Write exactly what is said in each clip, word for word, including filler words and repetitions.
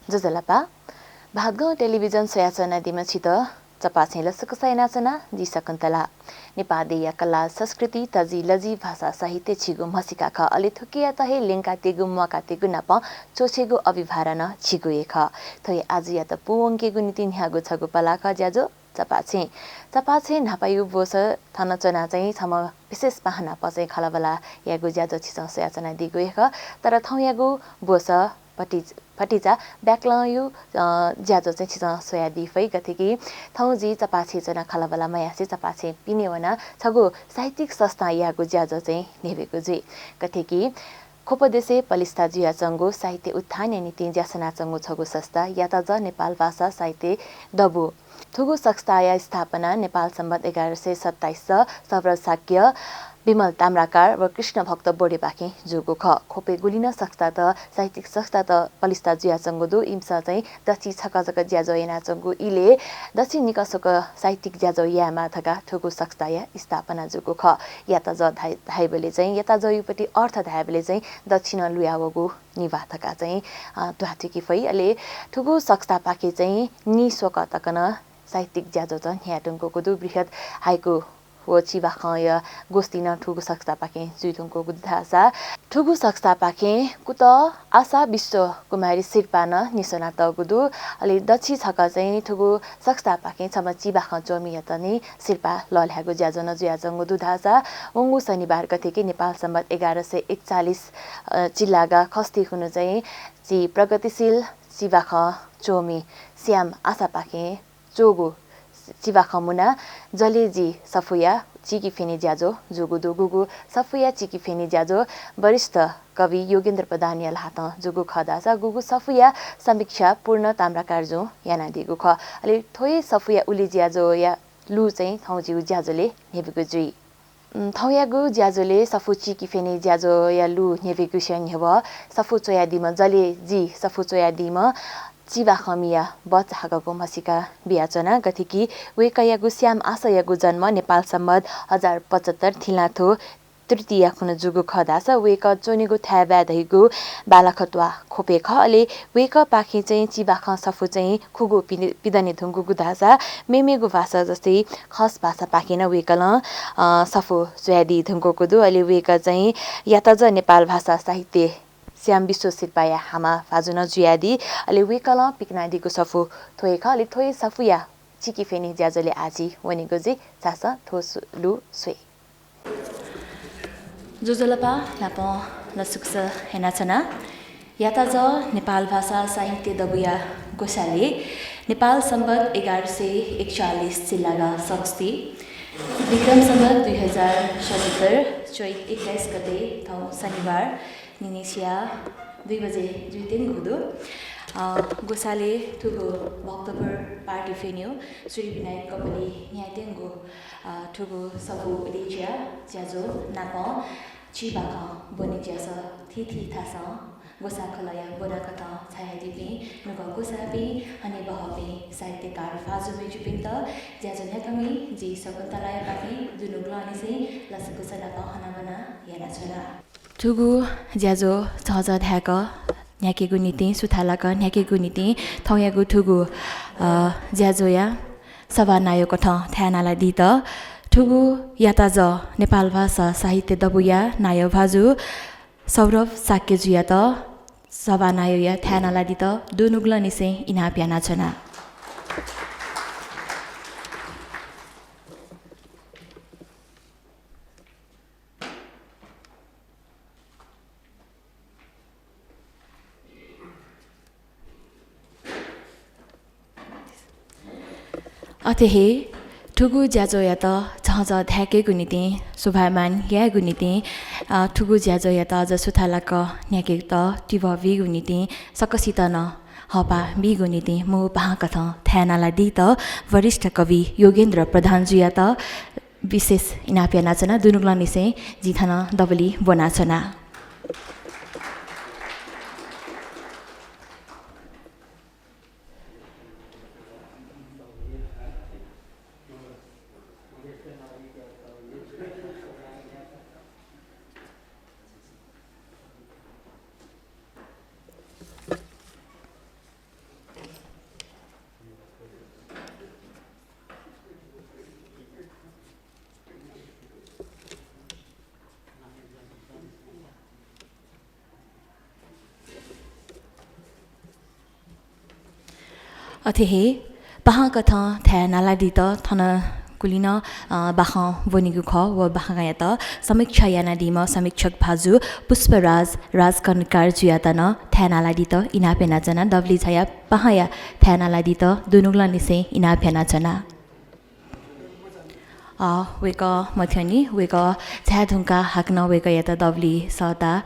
ज्वजलपा। भागं टेलिभिजन स्वयाच्वनादीम्ह छित चपाःछेँ लसकुस यानाच्वना, जि शकुन्तला। नेपाः देय्‌या कला, संस्कृति, तजि, लजि, भाषा, साहित्य छिगु म्हसीका खः। अले थुकियात हे ल्यंकातयेगु, म्वाकातयेगु नापं च्वछेगु अभिभारा नं छिगु हे खः। थ्व हे आजुयात पूवंकेगु निंतिं न्ह्याःगु छगू पलाः खः ज्याझ्वः चपाःछेँ। चपाःछेँ न्हापायागु ब्वस थन च्वनाः चाहिँ छम्ह विशेष पाहुँनाप चाहिँ खँल्हाबल्हा यायेगु ज्याझ्वः छिसं स्वयाच्वनादीगु हे खः। तर थौंयागु ब्वस भति-, भतिचा बाक्लंयागु, अ, ज्याझ्वः चाहिँ छिसं स्वयादी फइ, गथे कि थौं जि चपाःछेँ च्वनाः खँल्हाबल्हा मयासें चपाःछेँ पिने वनाः छगू साहित्यिक संस्थां याःगु ज्याझ्वः चाहिँ न्ह्यब्वयेगु जुइ। गथे कि ख्वप देशय् पलिस्था जुयाच्वंगु साहित्य उत्थानया निंतिं ज्या सनाच्वंगु छगू संस्था याताजः नेपाल भाषा साहित्य दबू। थुगु संस्थाया स्थापना नेपाल संवत् एघार सय सत्ताइस सौभद्र शाक्य, विमल ताम्राकार व कृष्णभक्त बढेपाखें जूगु खः। ख्वपय् गुलि नं संस्थात, साहित्यिक संस्थात पलिस्था जुयाच्वंगु दु। इमिसं चाहिँ दच्छि छकः जक ज्याझ्वः यानाच्वंगु इलय् दच्छि निकः स्वकः साहित्यिक ज्याझ्वः यायेमाः धकाः थुगु संस्थाया स्थापना जूगु खः। याताजः धाइ-, धाइबलय् चाहिँ याताजःयागु पति अर्थ धाइबलय् चाहिँ दच्छि नं लुयावःगु निभाः धकाः चाहिँ, अ, ध्वाथुइके फइ। अले थुगु संस्थापाखें चाहिँ नीस्वकः तक नं साहित्यिक ज्याझ्वःत न्ह्यायेधुंकूगु दु। बृहत् हाइकु व चिबाखंया गोष्ठी नं थुगु संस्थापाखें जुइधुंकूगु दु धाःसा थुगु संस्थापाखें कुतः आशा विश्वकुमारी सिरपाः नं निस्वनातःगु दु। अले दच्छि छकः चाहिँ थुगु संस्थापाखें छम्ह चिबाखं च्वमियात नि सिरपाः लःल्हायेगु ज्याझ्वः नं जुयाच्वंगु दु धाःसा वंगु शनिबार गथेकि नेपाल संवत् एघार सय एकचालिस, अ, चिल्लागा खष्ठी खुन्हु चाहिँ झी प्रगतिशील चिबाखं च्वमि श्याम आशापाखें च्वःगु चिबाखं मुनाः जलय् जि सफूया चिकिफेने ज्याझ्वः जूगु दु। गुगु सफूया चिकिफेने ज्याझ्वः वरिष्ठ कवि योगेन्द्र प्रधानया ल्हातं जूगु खः धाःसा गुगु सफूया समीक्षा पूर्ण ताम्राकारजुं यानादीगु खः। अले थ्व हे सफूया उलि ज्याझ्वःया लु चाहिँ थौं जिगु ज्याझ्वलय् न्ह्यब्वयेगु जुइ। उम्, थौंयागु ज्याझ्वलय् सफू चिकिफेने ज्याझ्वःया लु न्ह्यब्वयेगुसे न्ह्यब्वः सफू च्वयादीम्ह जलय् जि सफू च्वयादीम्ह चिबाखंमिया बचाहाकःगु म्हसीका बियाच्वना। गथेकि वय्कःयागु श्याम आशायागु जन्म नेपाल संवत् हजार पचहत्तर थिंलाथ्व तृतीया खुन्हु जूगु खः धाःसा वय्कः च्वनेगु थाय् बाय् धइगु बालाखत्वाः ख्वपय् खः। अले वय्कःपाखें चाहिँ चिबाखं सफू चाहिँ खुगू पि-, पिदने धुंकूगु धाःसा मेमेगु भाषा जस्तै खस भाषापाखें नं वय्कलं, अ, सफू च्वयादी धुंकूगु दु। अले वय्कः चाहिँ याताजः नेपाल भाषा साहित्य श्याम विश्व सिरपाःया हामा भाजु नं जुयादी। अले वय्कलं पिकनादीगु सफू थ्व हे खः। अले थ्व हे सफूया चिकिफेने ज्याझ्वलय् आः झी वनेगु जुइ। झासँ थ्व सु-, लु स्वये। ज्वजलपा, न्हापां लसकुस यानाच्वना। याताजः नेपाल भाषा साहित्य दबूया ग्वसालय् नेपाल संवत् एघार सय एकचालिस चिल्लागा सग्स्ती, विक्रम संवत् दुई हजार सतहत्तर चैत एक्काइस गते थौं शनिबार निन्हिसिया दुई बजे जुइत्यंगु दु। अ, ग्वसालय् थुगु भक्तपुर पार्टी venue श्री विनायक कपाली न्ह्याइत्यंगु, अ, थुगु सफू उलिज्या ज्याझ्वः नापं चिबाखं ब्वने ज्यासः थीथी थासं ग्वसाः खलःया ब्वनाकथं झायादीपिं नुगः ग्वसाःपिं हनेबहःपिं साहित्यकार भाजु मय्जुपिन्त ज्याझ्वः न्ह्याकामि जि शकुन्तलायापाखें दुनुगलंनिसें लसकुस नापं हनाबना यानाच्वना। थुगु ज्याझ्वः झःझः धायेक न्ह्याकेगु निंतिं, सुथालाक न्ह्याकेगु निंतिं थौंयागु थुगु, अ, ज्याझ्वःया सभानायः कथं थाय् नालादीत थुगु याताजः नेपाल भाषा साहित्य दबूया नायः भाजु सौरभ शाक्यजुयात सभानायःया थाय् नालादीत दुनुगलंनिसें इनाप यानाच्वना। अथे हे थुगु ज्याझ्वःयात झःझः धाय्केगु निंतिं, शोभायमान यायेगु निंतिं, अ, थुगु ज्याझ्वःयात अझ सुथालाक न्ह्याकेत तिबः बीगु निंतिं सकसितं नं हःपाः बीगु निंतिं मू पाहां कथं थाय् नालादीत वरिष्ठ कवि योगेन्द्र प्रधानजुयात विशेष इनाप यानाच्वना। दुनुगलंनिसें जिं थन दबुली ब्वनाच्वना। अथे हे पाहांकथं थाय् नालादीत थन गुलिं नं, अ, बाखं ब्वनीगु खः व बाखंयात समीक्षा यानादीम्ह समीक्षक भाजु पुष्पराज राजकर्णिकारजुयात नं थाय् नालादीत इनाप यानाच्वना। दबली झायाः पाहांया थाय् नालादीत दुनुगलंनिसें इनाप यानाच्वना। अ, वय्कः मथ्यंनि, वय्कः झाये धुंकाः हाकनं वय्कःयात दबली सःताः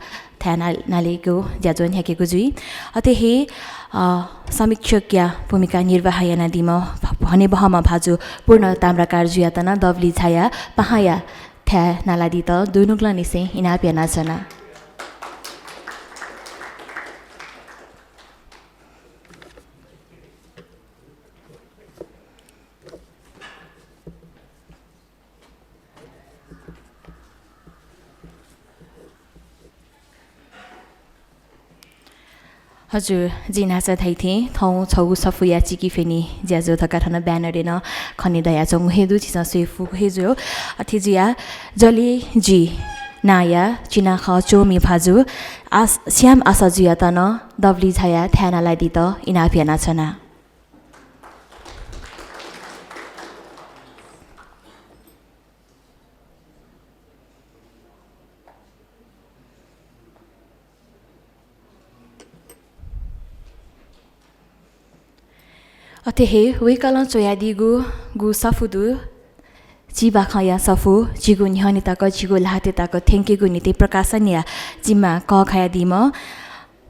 थाय् ना-, नालेगु ज्याझ्वः न्ह्याकेगु जुइ। अथे हे, अ, समीक्षकया भूमिका निर्वाह यानादीम्ह भ-, हनेबहःम्ह भाजु पूर्ण ताम्राकारजुयात नं दबली झायाः पाहांया थाय् नालादीत दुनुगलंनिसें इनाप यानाच्वना। हजुर, जिं न्हाचः धयाथें थौं छगू सफूया चिकिफ्यनी ज्याझ्वः धकाः थन banner-य् नं खने दयाच्वंगु हे दु, झीसं स्वये फुगु हे जुइ। अथे जुयाः जलय् जि नांया चिनाखँ च्वमि भाजु आस-, श्याम आशाजुयात नं दबली झायाः थाय् नालादीत इनाप यानाच्वना। अथे हे वय्कलं च्वयादीगु गु सफू दु, चिबाखंया सफू, झीगु न्ह्यःने तक, झीगु ल्हातय् तक थ्यंकेगु निंतिं प्रकाशनया जिम्मा कःघायादीम्ह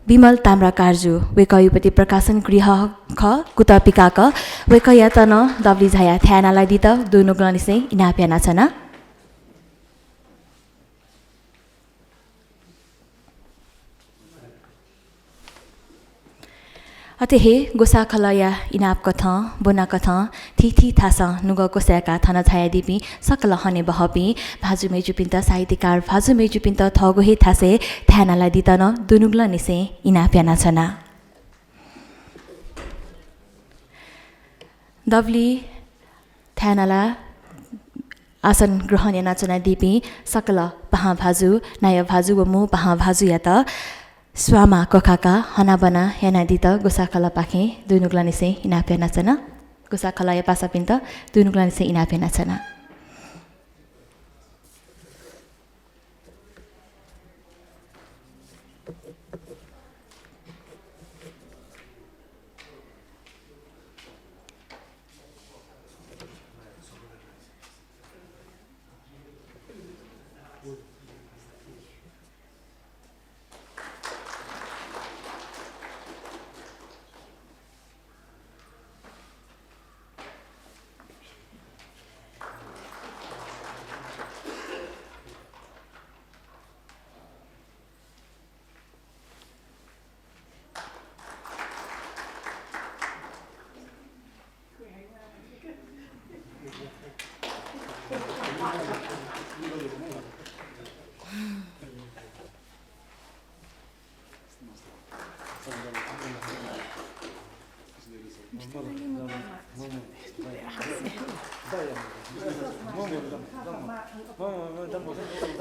विमल ताम्राकारजु, वय्कःयागु प्रति प्रकाशन गृह खः कुतः पिकाक, वय्कःयात नं दबली झायाः थाय् नालादीत दुनुगलंनिसें इनाप यानाच्वना। अथे हे ग्वसाःखलःया इनाप कथं, ब्वना कथं थीथी थासं नुगः क्वसाय्काः थन झायादीपिं सकल हनेबहःपिं भाजु मय्जुपिन्त, साहित्यकार भाजु मय्जुपिन्त थःगु हे थासय् थाय् नालादीत नं दुनुगलंनिसें इनाप यानाच्वना। दबली थाय् नालाः आसन ग्रहण यानाच्वनादीपिं सकल पाहां भाजु, नायः भाजु व मू पाहां भाजुयात स्वांमा क्वखाकाः हनाबना यानादीत ग्वसाःखलःपाखें दुनुगलंनिसें इनाप यानाच्वना। ग्वसाःखलःया पासापिन्त दुनुगलंनिसें इनाप यानाच्वना।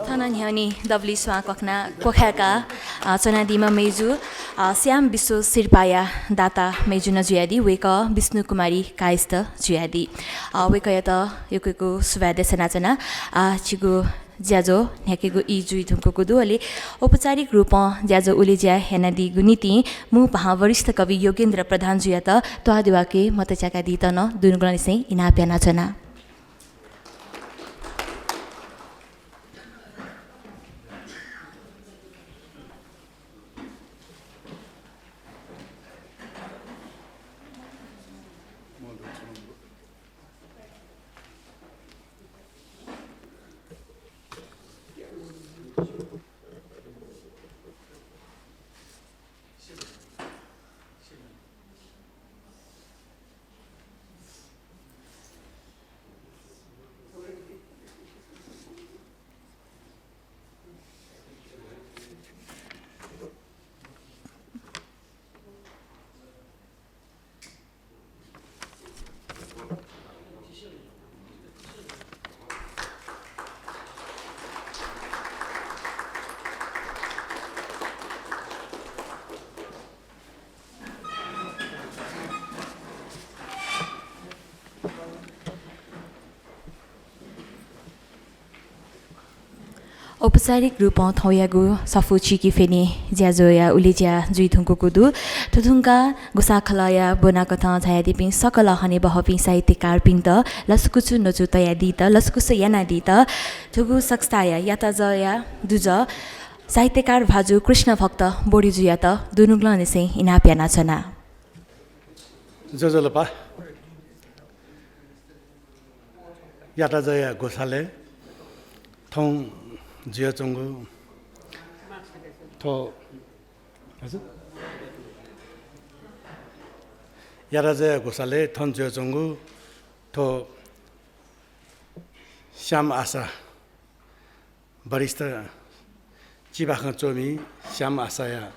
थन न्ह्यःने दबली स्वां क्वखना-, क्वखाय्काः, अ, च्वनादीम्ह मय्जु, अ, श्याम विश्व सिरपाःया दाता मय्जु नं जुयादी, वय्कः विष्णु कुमारी कायस्थ जुयादी। अ, वय्कःयात यक्व यक्व सुभाय् देछानाच्वना। अ, झीगु ज्याझ्वः न्ह्याकेगु ई जुइ धुंकूगु दु। अले औपचारिक रूपं ज्याझ्वः उलेज्या यानादीगु निंतिं मू पाहां वरिष्ठ कवि योगेन्द्र प्रधानजुयात त्वाःदेवाके मत च्याकादीत नं दुनुगलंनिसें इनाप यानाच्वना। औपचारिक रूपं थौंयागु सफू चिकिफेने ज्याझ्वःया उलेज्या जुइधुंकूगु दु। थुधुंकाः ग्वसाःखलःया ब्वनाकथं झायादीपिं सकल हनेबहःपिं साहित्यकारपिन्त लसकुस न्वचु तयादीत, लसकुस यानादीत थुगु संस्थाया याताजःया दुजः साहित्यकार भाजु कृष्णभक्त बोडिजुयात दुनुगलंनिसें इनाप यानाच्वना। ज्वजलपा। याताजःया ग्वसालय् थौं जुयाच्वंगु थ्व, हजुर? याताजःया ग्वसालय् थौं जुयाच्वंगु थ्व श्याम आशा वरिष्ठ चिबाखं च्वमि श्याम आशाया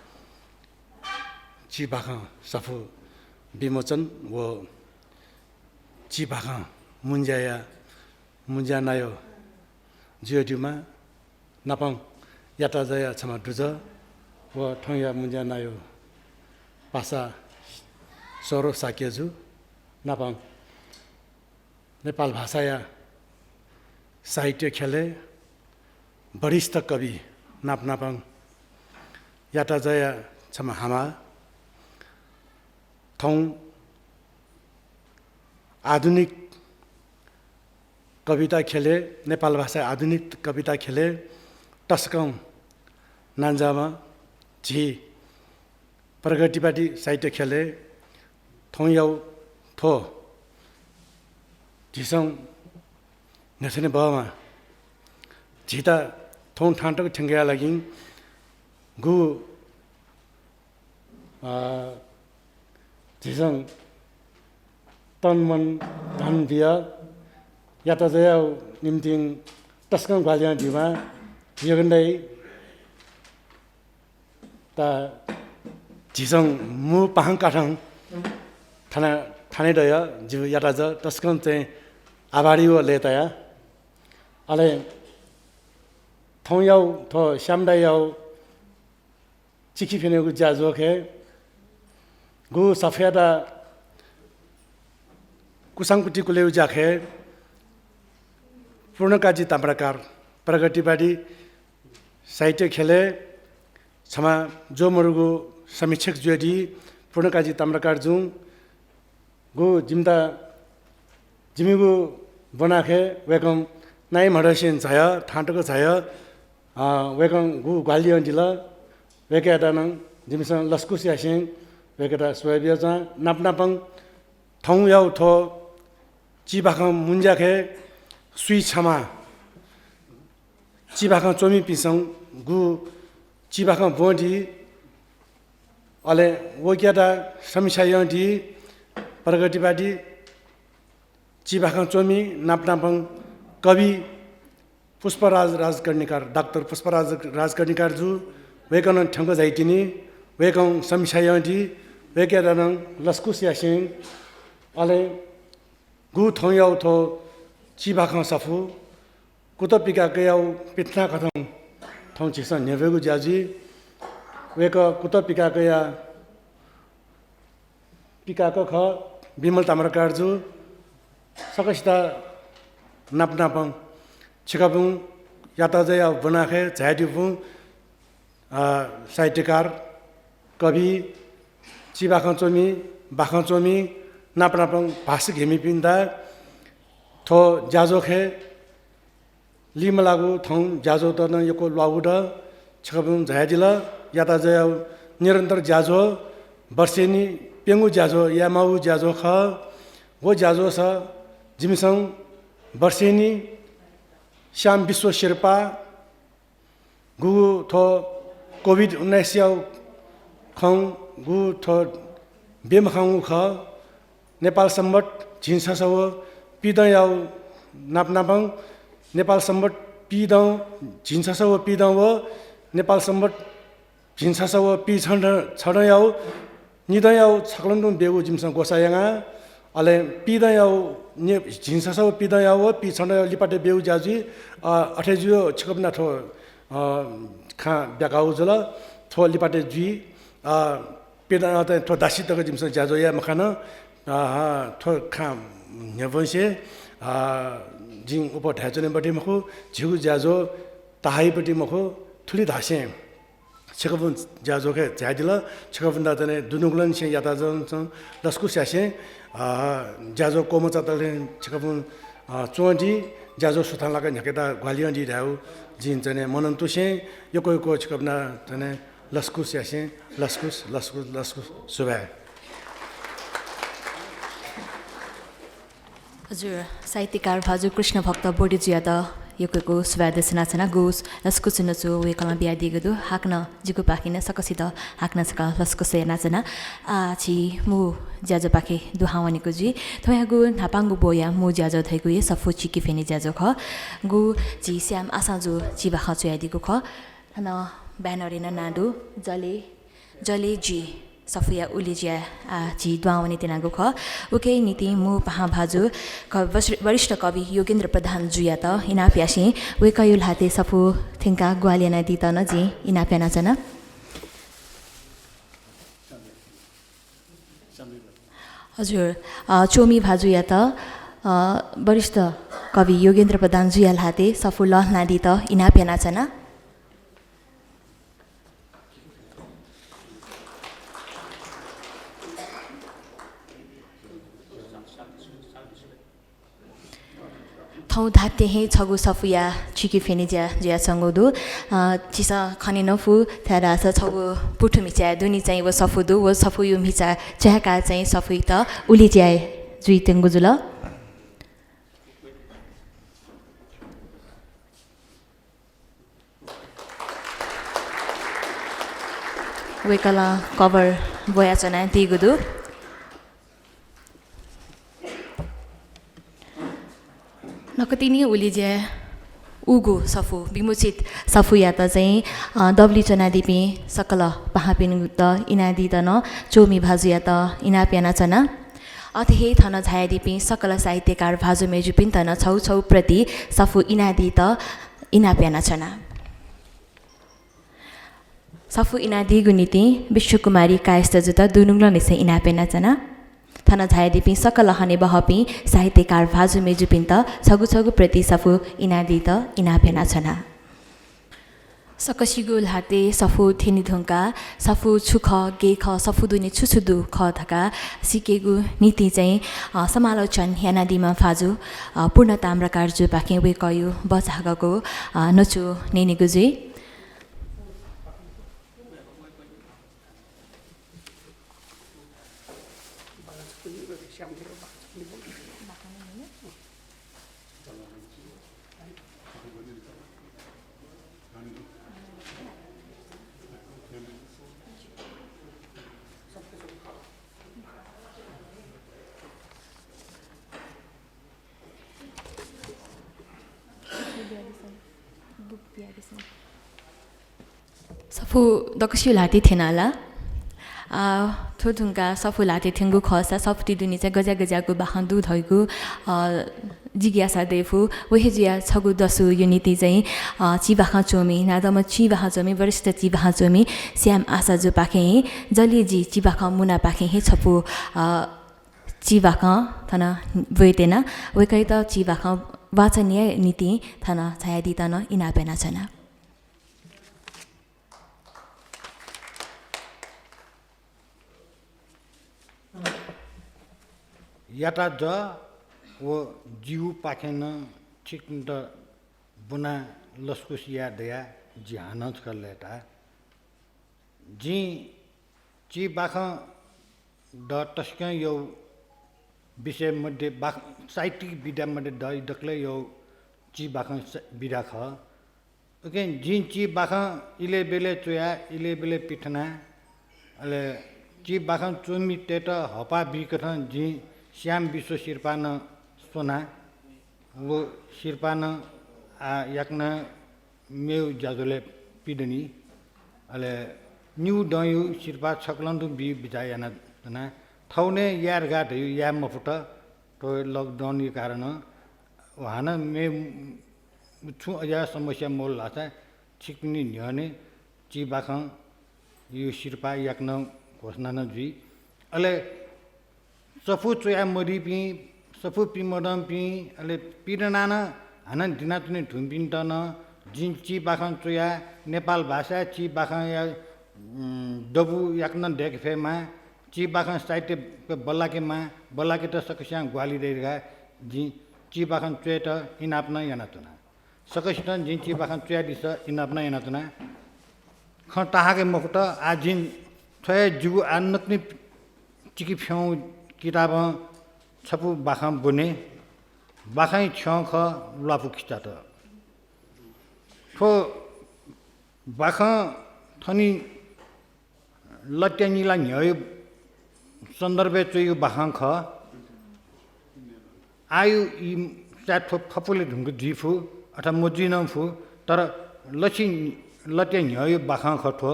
चिबाखं सफू विमोचन व चिबाखं मुंज्याया मुंज्या नायः जुयादीम्ह नापं याताजःया छम्ह दुजः व थौंया मुंज्या नायः पासा सौरभ शाक्यजु नापं नेपाल भाषाया साहित्य ख्यलय् वरिष्ठ कवि नापनापं याताजःया छम्ह हामा थौं आधुनिक कविता ख्यलय्, नेपाल भाषाया आधुनिक कविता ख्यलय् तसकं नांजाःम्ह झी प्रगतिवादी साहित्य ख्यलय् थौंयागु थ्व झीसं न्ह्यथने बहःम्ह झीत थौं थांतक थ्यंकेया लागिं गु, अ, झीसं तन मन धन बिया याताजःया निंतिं तसकं ग्वाहालि यानादीम्ह योगेन दाइ ता झीसं मू पाहां काठं थाना, थाने दया जिगु याताजः तसकं चाहिँ आभारी व लय्ताया। अले थौंयागु थ्व श्याम दाइयागु चिकिफेनेगु ज्याझ्वः खय् गु सफूयात कुसांकुति कुलेगु ज्याखय् पूर्णकाजी ताम्राकार प्रगतिवादी साहित्य ख्यलय् छम्ह ज्वःमदुगु समीक्षक जुयादी पूर्णकाजी ताम्राकारजुं गु जिमित, जिमिगु ब्वनाखय् वय्कः नाइ म्हदसें झाया, थांतक झाया, अ, वय्कलं गु ग्वाहालि यानादिल, वय्कःयात नं जिमिसं लसकुस यासें वय्कःयात सुभाय् बियाच्वना। नापनापं थौंयागु थ्व चिबाखं मुंज्याखय् स्वीछम्ह चिबाखं च्वमिपिन्सं गु चिबाखं ब्वंदी, अले वय्कःयात समीक्षा यानादी प्रगतिवादी चिबाखं च्वमि नापनापं कवि पुष्पराज राजकर्णिकार, डाक्टर पुष्पराज राजकर्णिकारजु, वय्कलं थ्यंक झाइतिनि, वय्कलं समीक्षा यानादी, वय्कःयात नं लसकुस यासें, अले गु थौंयागु थ्व चिबाखं सफू कुतः पिकाकयागु पिथनाकथं थौं झीसं न्ह्यब्वयेगु ज्या जुइ। वय्कः कुतः पिकाकया पिकाक खः, विमल ताम्राकारजु। सकसित नापनापं छिकपिं याताजःया ब्वनाखय् झायादीपिं, अ, साहित्यकार, कवि, चिबाखं च्वमि, बाखं च्वमि, नापनापं भाषिक हेमिपिन्त थ्व ज्याझ्वःखय् लिमलाःगु थौं ज्याझ्वःत नं यक्व ल्वाःगु दु। छिकपिं झायादिल। याताजःया निरन्तर ज्याझ्वः, वर्षेनी प्यंगू ज्याझ्वः यायेमाःगु ज्याझ्वः खः। व ज्याझ्वःस जिमिसं वर्षेनी श्याम विश्व सिरपाः, गुगु थ्व कोभिड उन्नाइसया खँ, गुगु थ्व बेमखांगु खः। नेपाल संवत् झिंछसः व पीदँयागु नापनापं नेपाल संवत् पीदँ, झिंछसः व पीदँ व नेपाल संवत् झिंछसः व पीछदँ, छदँयागु निदँयागु छकलं तुं ब्यूगु जिमिसं ग्वसाः याना। अले पीदँयागु नि-, झिंछसः व पीदँयागु व पीछदँयागु लिपातय् ब्यूगु ज्या जुइ। अ, अथे जुइ छिकपिन्त थ्व, अ, खँ ब्याकागु जुल। थ्व लिपातय् जुइ। अ, पीदँ, अ, थ्व दासी तक जिमिसं ज्याझ्वः याये मखन। अ, थ्व खँ न्ह्यब्वंसे, अ, जिं अप्वः धायेच्वने मते मखु। झीगु ज्याझ्वः पहाइपट्टि मखु, थुलि धासें छिकपिं ज्याझ्वः खँय् झायादिल। छिकपिन्त थन दुनुगलंनिसें याताजं लसकुस यासें, अ, ज्याझ्वः क्वमचातले छिकपिं, अ, च्वंजी, ज्याझ्वः सुथां लाक न्ह्याकेत ग्वाहालि यानादी धायेगु जिं थन मनंतुसें यक्व यक्व छिकपिन्त थन लसकुस यासें लसकुस, लसकुस, लसकुस सुभाय्। हजुर, साहित्यकार भाजु कृष्णभक्त बढीजुयात यक्व यक्व सुभाय् देछाना च्वना। गुगु लसकुस न्वचु वय्कलं बियादीगु दु। हाकनं जिगु पाखें सकसित हाकनं छकः लसकुस याना च्वना। आः झी मू ज्याझ्वःपाखे दुहां वनेगु जुइ। थौंयागु न्हापांगु ब्वया मू ज्याझ्वः धइगु हे सफू चिकिफेने ज्याझ्वः खः। गु झी श्याम आशाजु चिबाखं च्वयादीगु खः। थन banner-य् नं नां दु, जले जले जी सफूया उलेज्या, आ, झी दुहां वने त्यनागु खः। उकिया निंतिं मू पाहां भाजु क-, वरि-, वरिष्ठ कवि योगेन्द्र प्रधान जुयात इनाप यासें वय्कःया ल्हातय् सफू थ्यंकाः ग्वाहालि यानादीत नं जिं इनाप याना च्वना। हजुर, अ, च्वमि भाजुयात, अ, वरिष्ठ कवि योगेन्द्र प्रधान जुया ल्हातय् सफू लःल्हानादीत इनाप याना च्वना। थौं धात्थें हे छगू सफूया चिकिफेने ज्या जुयाच्वंगु दु। अ, झीसं खने नं फु, छाय्धाःसा छगू पुथु म्हिचाय् दुने चाहिँ व सफू दु, व सफूया म्हिचा चाय्काः चाहिँ सफूयात उलेज्या जुइत्यंगु जुल। वय्कलं cover ब्वयाच्वनादीगु दु। नकतिनि उलेज्या उगु सफू, विमोचित सफूयात चाहिँ, अ, दबुलिइ च्वनादीपिं सकल पाहांपिन्त इनादीत नं च्वमि भाजुयात इनाप याना च्वना। अथे हे थन झायादीपिं सकल साहित्यकार भाजु मय्जुपिन्त नं छगू छगू प्रति सफू इनादीत इनाप याना च्वना। सफू इनादीगु निंतिं विश्वकुमारी कायस्थजुत दुनुगलंनिसें इनाप याना च्वना। थन झायादीपिं सकल हनेबहःपिं साहित्यकार भाजु मय्जुपिन्त छगू छगू प्रति सफू इनादीत इनाप याना च्वना। सकसिगु ल्हातय् सफू थ्यने धुंकाः सफू छु खः, गय् खः, सफू दुने छु छु दु खः धकाः सीकेगु निंतिं चाहिँ, अ, समालोचन यानादीम्ह भाजु, अ, पूर्ण ताम्राकारजुपाखें वय्कःया बचाःगु, अ, न्वचु न्यनेगु जुइ। सफू दक्वसिया ल्हातय् थ्यनाला। आ, थ्व धुंकाः सफू ल्हातय् थ्यंगु खःसा सफूति दुने चाहिँ गज्याः गज्याःगु बाखं दु धइगु, अ, जिज्ञासा दयेफु। व हे जुयाः छगू दसुया निंतिं चाहिँ, अ, चिबाखं च्वमि, नादँम्ह चिबाखं च्वमि, वरिष्ठ चिबाखं च्वमि श्याम आशाजुपाखें हे, जले जी चिबाखं मुनापाखें हे छपु, अ, चिबाखं थन ब्वयेत्यना। वय्कःयात चिबाखं वाचनया निंतिं थन झायादीत नं इनाप याना च्वना। याताजः व जिगुपाखें नं छिकपिन्त बुनाः लसकुस याये दयाः जि हानं छकः लय्ताः। जिं चिबाखं द तसकं यःगु विषय मध्ये बाख-, साहित्यिक विधा मध्ये द-, दकलय् यःगु चिबाखं स-, विधा खः। उकिं जिं चिबाखं इलय् ब्यलय् च्वयाः, इलय् ब्यलय् पिथनाः, अले चिबाखं च्वमितय्त हःपाः बीकथं जिं श्याम विश्व सिरपाः नं स्वना। व सिरपाः नं आः याकनं मेगु ज्याझ्वलय् पिदनि। अले निगू दँया सिरपाः छकलं तुं बी बिचाः यानाच्वना। थौंकन्हय् याये धकाः धयागु याये मफुत, थ्व lockdown-या कारणं। हानं मेगु छुं अज्याःगु समस्या मदु धाःसा छिकपिनि न्ह्यःने चिबाखंया सिरपाः याकनं घोषणा नं जुइ। अले सफू च्वया मदीपिं, सफू पी मदंपिं, अले पिदनाः नं हानं दिनाच्वने धुंपिन्त नं जिं चिबाखं च्वयाः नेपाल भाषाय् चिबाखंया, उम्, दबू याकनं दय्के फयेमाः, चिबाखं साहित्य बल्लाकेमाः, बल्लाकेत सकसियां ग्वाहालि दइ धकाः जिं चिबाखं च्वयेत इनाप नं यानाच्वना। सकसितं जिं चिबाखं च्वयादिसँ इनाप नं यानाच्वना। खँ ताहाकय् मखुत, आः जिं थ्व हे जिगु आः नकतिनि चिकिफ्यंगु किताबं छपु बाखं ब्वने। बाखंया छ्यं खः ल्वापु खिचात। थ्व बाखं थनि लत्यानिला न्ह्यःया सन्दर्भय् च्वइगु बाखं खः। आः यु ई सायद थ्व फपुले धुंकल जुइ फु, अथवा मजुइ नं फु, तर लछि लत्या न्ह्यःया बाखं खः थ्व।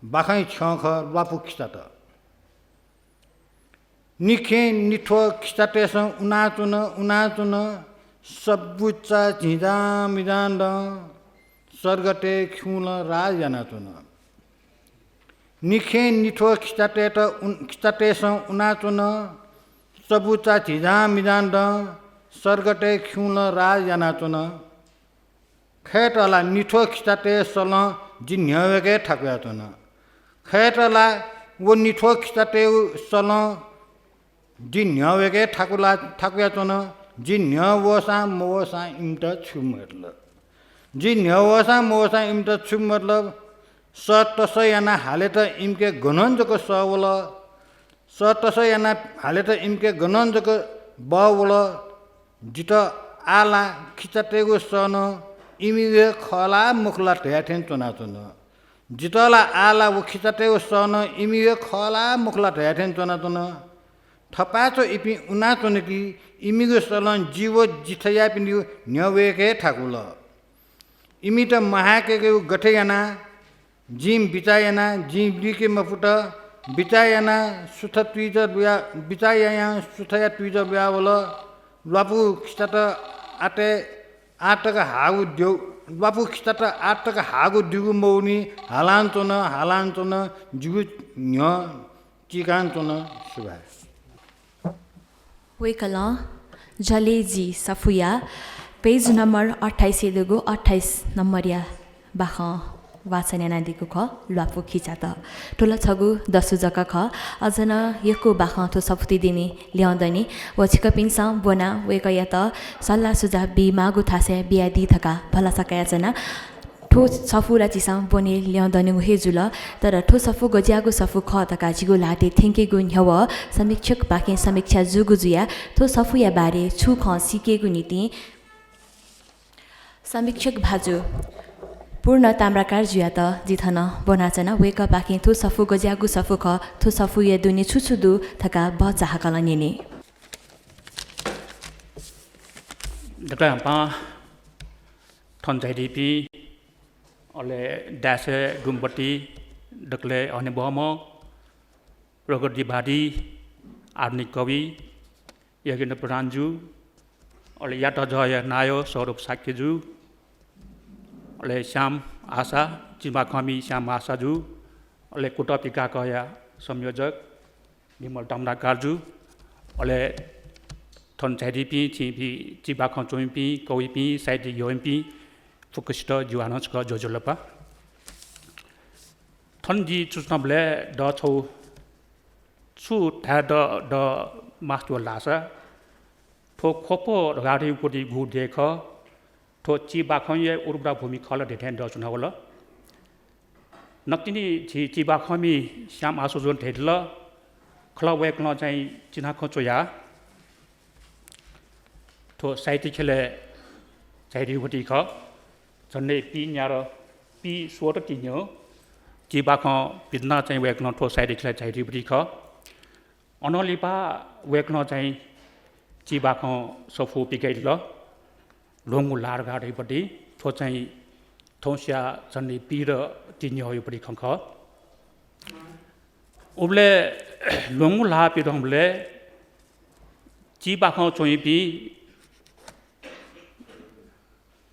बाखंया छ्यं खः ल्वापु खिचात। निखें निथ्व खिचातय्सं उनाच्वन, उनाच्वन, सब्बु चा झिंजां मिजां दं, सर्गतय् खिउँलं राज यानाच्वन। निखें निथ्व खिचातय्त उन-, खिचातय्सं उनाच्वन, सब्बु चा झिंजां मिजां दं, सर्गतय् खिउँलं राज यानाच्वन। खय्त ला निथ्व खिचातय् सलं जि न्ह्यः वय्के थाकुयाच्वन। खय्त ला व निथ्व खिचातय् सलं जि न्ह्यः वय्के थाकु ला, थाकुयाच्वन। जि न्ह्यः वःसां मवःसां इमित छु मतलब? जि न्ह्यः वःसां मवःसां इमित छु मतलब? सः तसः यानाः हालेत इमिके गनं जक सः वल। सः तसः यानाः हालेत इमिके गनं जक बः वल। जितः आः ला खिचातय्गु सः नं इमिगु हे खः ला मखु ला धया थें च्वनाच्वन। जितः ला आः ला व खिचातय्गु सः नं इमिगु हे खः ला मखु ला धया थें च्वनाच्वन। थपाय्च्वः इपिं उनाच्वन कि इमिगु सलं जि व जि थज्याःपिनिगु न्ह्यः वय्के थाकुल। इमित महाय्केगु गथे यानाः जिं बिचाः याना, जिं लुइके मफुत। बिचाः यानाः सुथ तुइजः लुया, बिचाः यायां सुथया तुइजः लुयावल। ल्वापु खिचात आतय् आः तक हाःगु द्यु, ल्वापु खिचात आः तक हाःगु द्युगु मवुनि, हालां च्वन, हालां च्वन, जिगु न्ह्यः चिकां च्वन। सुभाय्। वय्कलं जले जि सफूया page number अट्ठाइस हे दुगु अट्ठाइस नम्बरया बाखं वाचन यानादीगु खः, ल्वापु खिचात। थ्व ला छगू दसु जक खः। अझ नं यक्व बाखं थ्व सफूति दिने ल्यं दनि। व छिकपिन्सं ब्वनाः वय्कःयात सल्लाह सुझाव बीमाःगु थासय् बियादी धकाः भलसा कयाच्वना। थ्व सफू ला झीसं ब्वने ल्यं दनेगु हे जुल, तर थ्व सफू गज्याःगु सफू खः धकाः झीगु ल्हातय् थ्यंकेगु न्ह्यः समीक्षकपाखें समीक्षा जूगु जुयाः थ्व सफूया बारे छुं खँ सीकेगु निंतिं समीक्षक भाजु पूर्ण ताम्राकारजुयात जि थन ब्वनाच्वना। वय्कःपाखें थ्व सफू गज्याःगु सफू खः, थ्व सफूया दुने छु छु दु धकाः भचा हाकलं न्यने। दकलय् न्हापां थन झायादीपिं, अले डायसय् दुम्बति, दकलय् हनेबहःम्ह प्रगतिवादी आधुनिक कवि योगेन्द्र प्रधानजु, अले यात जःया नायः सौरभ शाक्यजु, अले श्याम आशा, चिबाखंमि श्याम आशाजु, अले कुतः पिकाकःया संयोजक विमल ताम्राकारजु, अले थन झायादीपिं छिपिं चिबाखं च्वमिपिं, कविपिं, साहित्यिक यःपिं फुक्कसित जिगु हानं छकः ज्वजलपा। थन जि च्वनाच्वनाबलय् द छगू छु धाये द, द मास्ति वल धाःसा, थ्व ख्वप धकाः धइगु पति गु देय् खः, थ्व चिबाखंया उर्वरा भूमि खः ला धइथें द च्वनावल। नकतिनि झी चिबाखंमि श्याम आशाजुं धयादिल, खला वय्कलं चाहिँ चिनाखँ च्वयाः थ्व साहित्य ख्यलय् झायादीगु पति खः। झन्डै पीन्यादँ, पीस्वदँ तिन्यं चिबाखं पिदनाः चाहिँ वय्कलं थ्व साहित्य ख्यलय् झायादीगु पति खः। अनं लिपा वय्कलं चाहिँ चिबाखं सफू पिकादिल, ल्वंगु ल्हाः धकाः धइगु पति। थ्व चाहिँ थौंसिया झन्डै पीदँ तिन्यंया पति खँ खः। उबलय् ल्वंगु ल्हाः पिदंबलय् चिबाखं च्वंपिं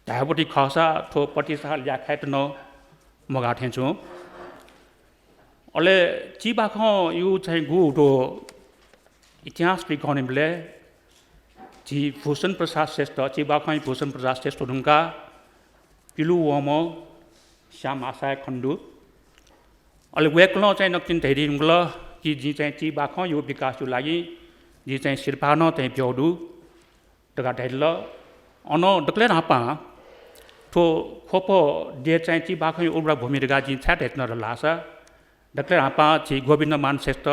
धायेगु पति खःसा थ्व पतिसा ल्याखायेत नं मगाः थें च्वं। अले चिबाखंया चाहिँ गु दु इतिहास पिकःनिबलय् झी भूषण प्रसाद श्रेष्ठ, चिबाखंया भूषण प्रसाद श्रेष्ठ धुंकाः पिलु वःम्ह श्याम आशाया खँ दु। अले वय्कलं चाहिँ नकतिनि धयादी धुंकल कि जिं चाहिँ चिबाखंया विकासया लागि जिं चाहिँ सिरपाः नं चाहिँ ब्यूगु दु धकाः धयादिल। अन दकलय् न्हापां थ्व ख्वप देय् चाहिँ चिबाखंया उर्वरा भूमि धकाः जिं छाय् धयाच्वना धाःसा, दकलय् न्हापां झी गोविन्दमान श्रेष्ठ,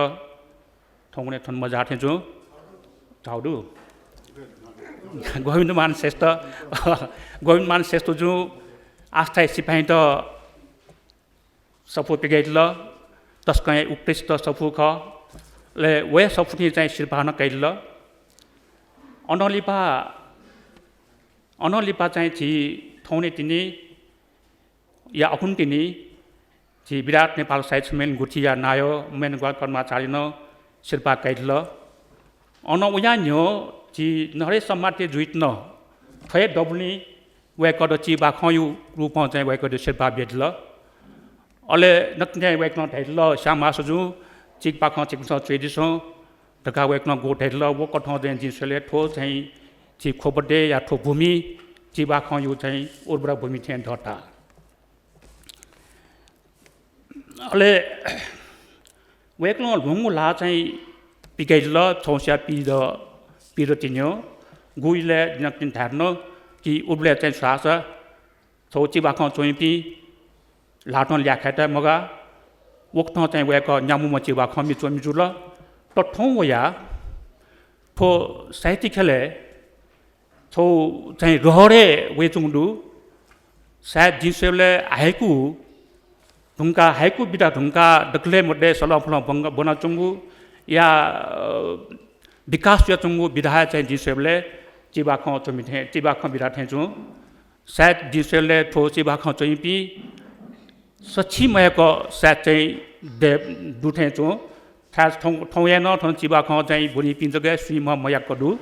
थौंकन्हय् थन मझाः थें जुं, झाउ दु। गोविन्दमान श्रेष्ठ, गोविन्दमान श्रेष्ठ जुं आस्थाया सिपाइँत सफू पिकादिल, तसकं हे उत्कृष्ट सफू खः। अले वया सफू थें चाहिँ सिरपाः नं कयादिल। अनं लिपा, अनं लिपा चाहिँ झी थौंकन्हय् तिनि या अखुन्हु तिनि झी विराट नेपाल साहित्य सम्मेलन गुथिया नायः महेन्द्र गुहा कर्माचार्यं नं सिरपाः कयादिल। अन वया न्ह्यः झी नरेश सम्मात्य जुइत नं थ्व हे दबुलिं वय्कःयात चिबाखंया रूपं चाहिँ वय्कःयात सिरपाः बियादिल। अले नकतिनि वय्कलं धयादिल, "श्याम आशा जु, चिबाखं छिकपिन्सं च्वयादिसँ" धकाः वय्कलं गु धयादिल। व कथं चाहिँ जिं स्वयेबलय् थ्व चाहिँ झी ख्वप देय् या थ्व भूमि चिबाखंया चाहिँ उर्वरा भूमि थें दःता। अले वय्कलं ल्वहंगु ल्हाः चाहिँ पिकादिल, छौंसिया पीद, पीद तिन्यं। गु इलय् जिं नकतिनि धाये धुन कि उबलय् चाहिँ छु धाःसा छौ चिबाखं च्वंपिं ल्हातं ल्याखय् तये मगाः। व कथं चाहिँ वय्कः न्याम्हम्ह चिबाखंमि च्वमि जुल। तर थौं वयाः थ्व साहित्य ख्यलय् छौ चाहिँ रहरय् वयाच्वंगु दु। सायद जिं स्वयेबलय् हाइकु धुंकाः, हाइकु विधा धुंकाः दकलय् मध्ये सलंफलं बंग-, ब्वनाच्वंगु या, अ, विकास जुयाच्वंगु विधाय् चाहिँ जिं स्वयेबलय् चिबाखं च्वमि थें, चिबाखं विधा थें च्वं। सायद जिं स्वयेबलय् थ्व चिबाखं च्वइपिं सछि मयाक सायद चाहिँ दे-, दु थें च्वं। थाय् थौं, थौंया नं थन चिबाखं चाहिँ ब्वनीपिं जक हे सुइम्ह मयाक दु।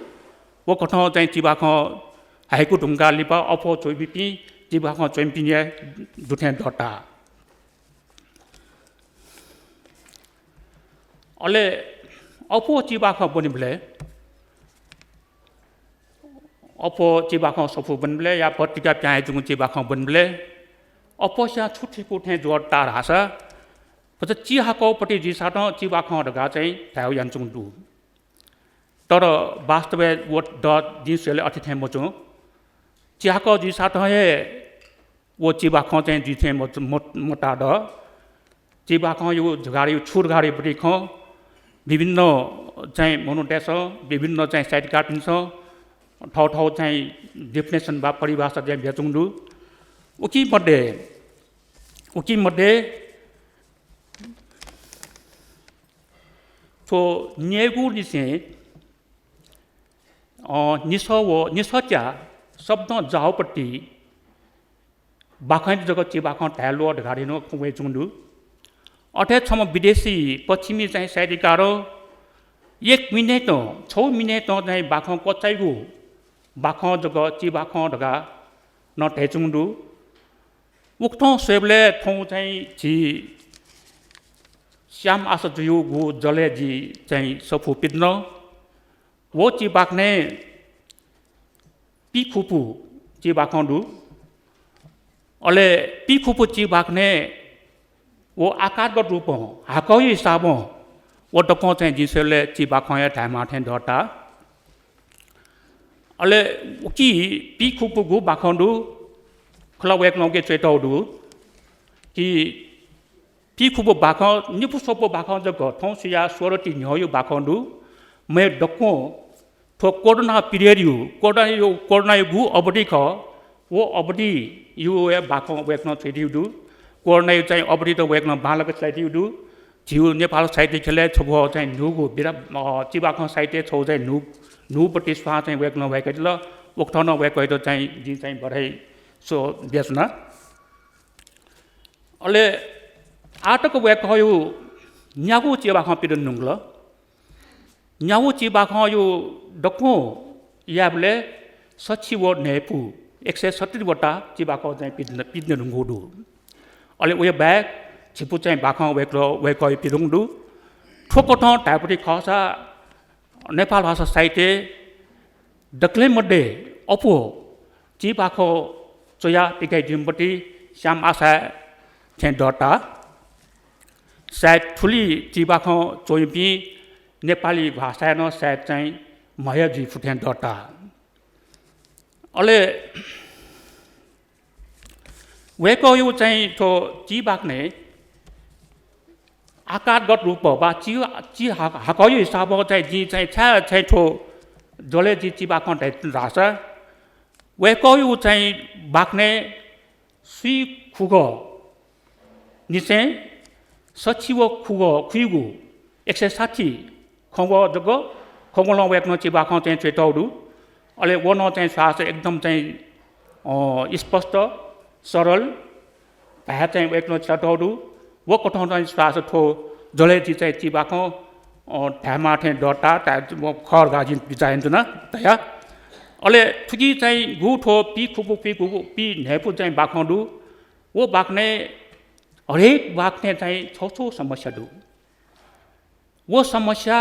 व कथं चाहिँ चिबाखं हाइकु धुंकाः लिपा अप्वः च्वइपिं चिबाखं च्वइपिं हे दु थें दःता। अले अप्वः चिबाखं ब्वनीबलय्, अप्वः चिबाखं सफू ब्वनीबलय् या पत्रिका पिहां जुयाच्वंगु चिबाखं ब्वनीबलय् अप्वःसियां छु थुइकू थें जुयाः ताः धाःसा, भचा चिहाकःपट्टि जुइसातं चिबाखं धकाः चाहिँ धायेगु यानाच्वंगु दु। तर वास्तवय् व द-, जिं स्वयेबलय् अथे थें मच्वं। चिहाकः जुइसातं हे व चिबाखं चाहिँ जुइ थें मत-, मत-, मताः द। चिबाखंया झुगाडी, छु धुगाडीपट्टि खँ विभिन्न चाहिँ मनूतय्सं, विभिन्न चाहिँ साहित्यकारपिन्सं थःथः चाहिँ definition वा परिभाषा चाहिँ बियाच्वंगु दु। उकी मध्ये, उकी मध्ये थ्व न्यय्गुलिसें, अ, निसः व निसःच्या शब्दं जाःपट्टि बाखंयात जक चिबाखं धाये ल्वः धकाः धइगु खँ वयाच्वंगु दु। अथे छम्ह विदेशी पश्चिमी चाहिँ साहित्यकारं एक मिनेटं, छौ मिनेटं चाहिँ बाखं क्वचाइगु बाखं जक चिबाखं धकाः नं धयाच्वंगु दु। उकथं स्वयेबलय् थौं चाहिँ झी श्याम आशा जुयागु जलय् जि चाहिँ सफू पिदन। व चिबाखनय् पीखुपु चिबाखं दु। अले पीखुपु चिबाखनय् व आकारगत रूपं हाकःया हिसाबं व दक्वं चाहिँ जिं स्वयेबलय् चिबाखं हे धायेमाः थें दःता। अले उकी पीखुपुगु बाखं दु, खला वय्कलं उकी च्वयातःगु दु कि पीखुपु बाखं, निपु स्वपु बाखं जक थौं सुयाः स्वरति न्ह्यःया बाखं दु। मेगु दक्वं थ्व कोरोना period यु, कोरोनायु, कोरोनायागु अवधि खः। व अवधिया हे बाखं वय्कलं च्वयादीगु दु। कोरोनाया चाहिँ अवधित वय्कलं बांलाक च्वयादीगु दु। झीगु नेपाल साहित्य ख्यलय् छगू चाहिँ न्हूगु विधा, अ, चिबाखं साहित्य छगू चाहिँ न्हू, न्हूपति स्वां चाहिँ वय्कलं वय्कादिल। उकथं नं वय्कःयात चाहिँ जिं चाहिँ बधाई बियाच्वना। अले आः तक वय्कःया न्यागू चिबाखं पिदन धुंकल। न्यागू चिबाखंया दक्वं यायेबलय् सछि व न्हय्पु एक सय सत्तरी वटा चिबाखं चाहिँ पिदन, पिदन धुंकूगु दु। अले वया बाहेक झिपु चाहिँ बाखं वय्कलं, वय्कःया पिदंगु दु। थ्व कथं धायेपति खःसा नेपाल भाषा साहित्य दकलय् मध्ये अप्वः चिबाखं च्वया पिकाइदीम्ह पति श्याम आशाया थें दःता। सायद थुलि चिबाखं च्वइपिं नेपाली भाषाय् नं सायद चाहिँ म्हया जुइ फु थें दःता। अले वय्कःयु चाहिँ थ्व चिबाखनय् आकारगत रूप वा चि, चि हा-, हाकःयु हिसाबं चाहिँ जिं चाहिँ छाय् चाहिँ थ्व जलय् जि चिबाखं धाइ धाःसा वय्कःयु चाहिँ बाखनय् स्वीखुगः निसें सछि व खुगः खुइगु एक सय साठी खँग्वः जक खँग्वलं वय्कलं चिबाखं चाहिँ च्वयातःगु दु। अले व नं चाहिँ स्वयाः एकदम चाहिँ, अ, स्पष्ट, सरल भाय् चाहिँ वय्कलं च्वयातःगु दु। व कथं चाहिँ स्वयाः थ्व जलय् जि चाहिँ चिबाखं, अ, धायेमाः थें दःता, धाये, व खः धकाः जिं बिचाः यानाच्वना धया। अले थुकी चाहिँ गु थ्व पि खुगू, पि खुगू, पि न्हय्पु चाहिँ बाखं दु। व बाखनय् हरेक बाखनय् चाहिँ छौ छौ समस्या दु। व समस्या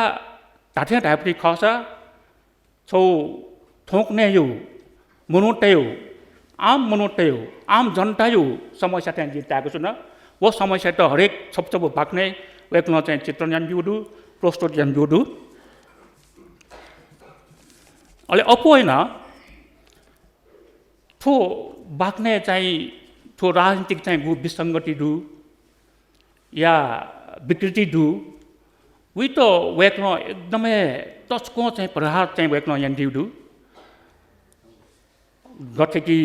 धात्थें धायेपति खःसा छौ थौंकन्हय्‌यु मनूतय्‌यु, आम मनूतय्‌यु, आम जनतायु समस्या थें जिं ताय्‌काच्वना। व समस्यात हरेक छपु छपु बाखनय् वय्कलं चाहिँ चित्रण यानाब्यूगु दु, प्रस्तुत यानाब्यूगु दु। अले अप्वः यानाः थ्व बाखनय् चाहिँ थ्व राजनीतिक चाहिँ गु विसंगति दु या विकृति दु, उइत वय्कलं एकदमै तसकं चाहिँ प्रहार चाहिँ वय्कलं यानादीगु दु। गथे कि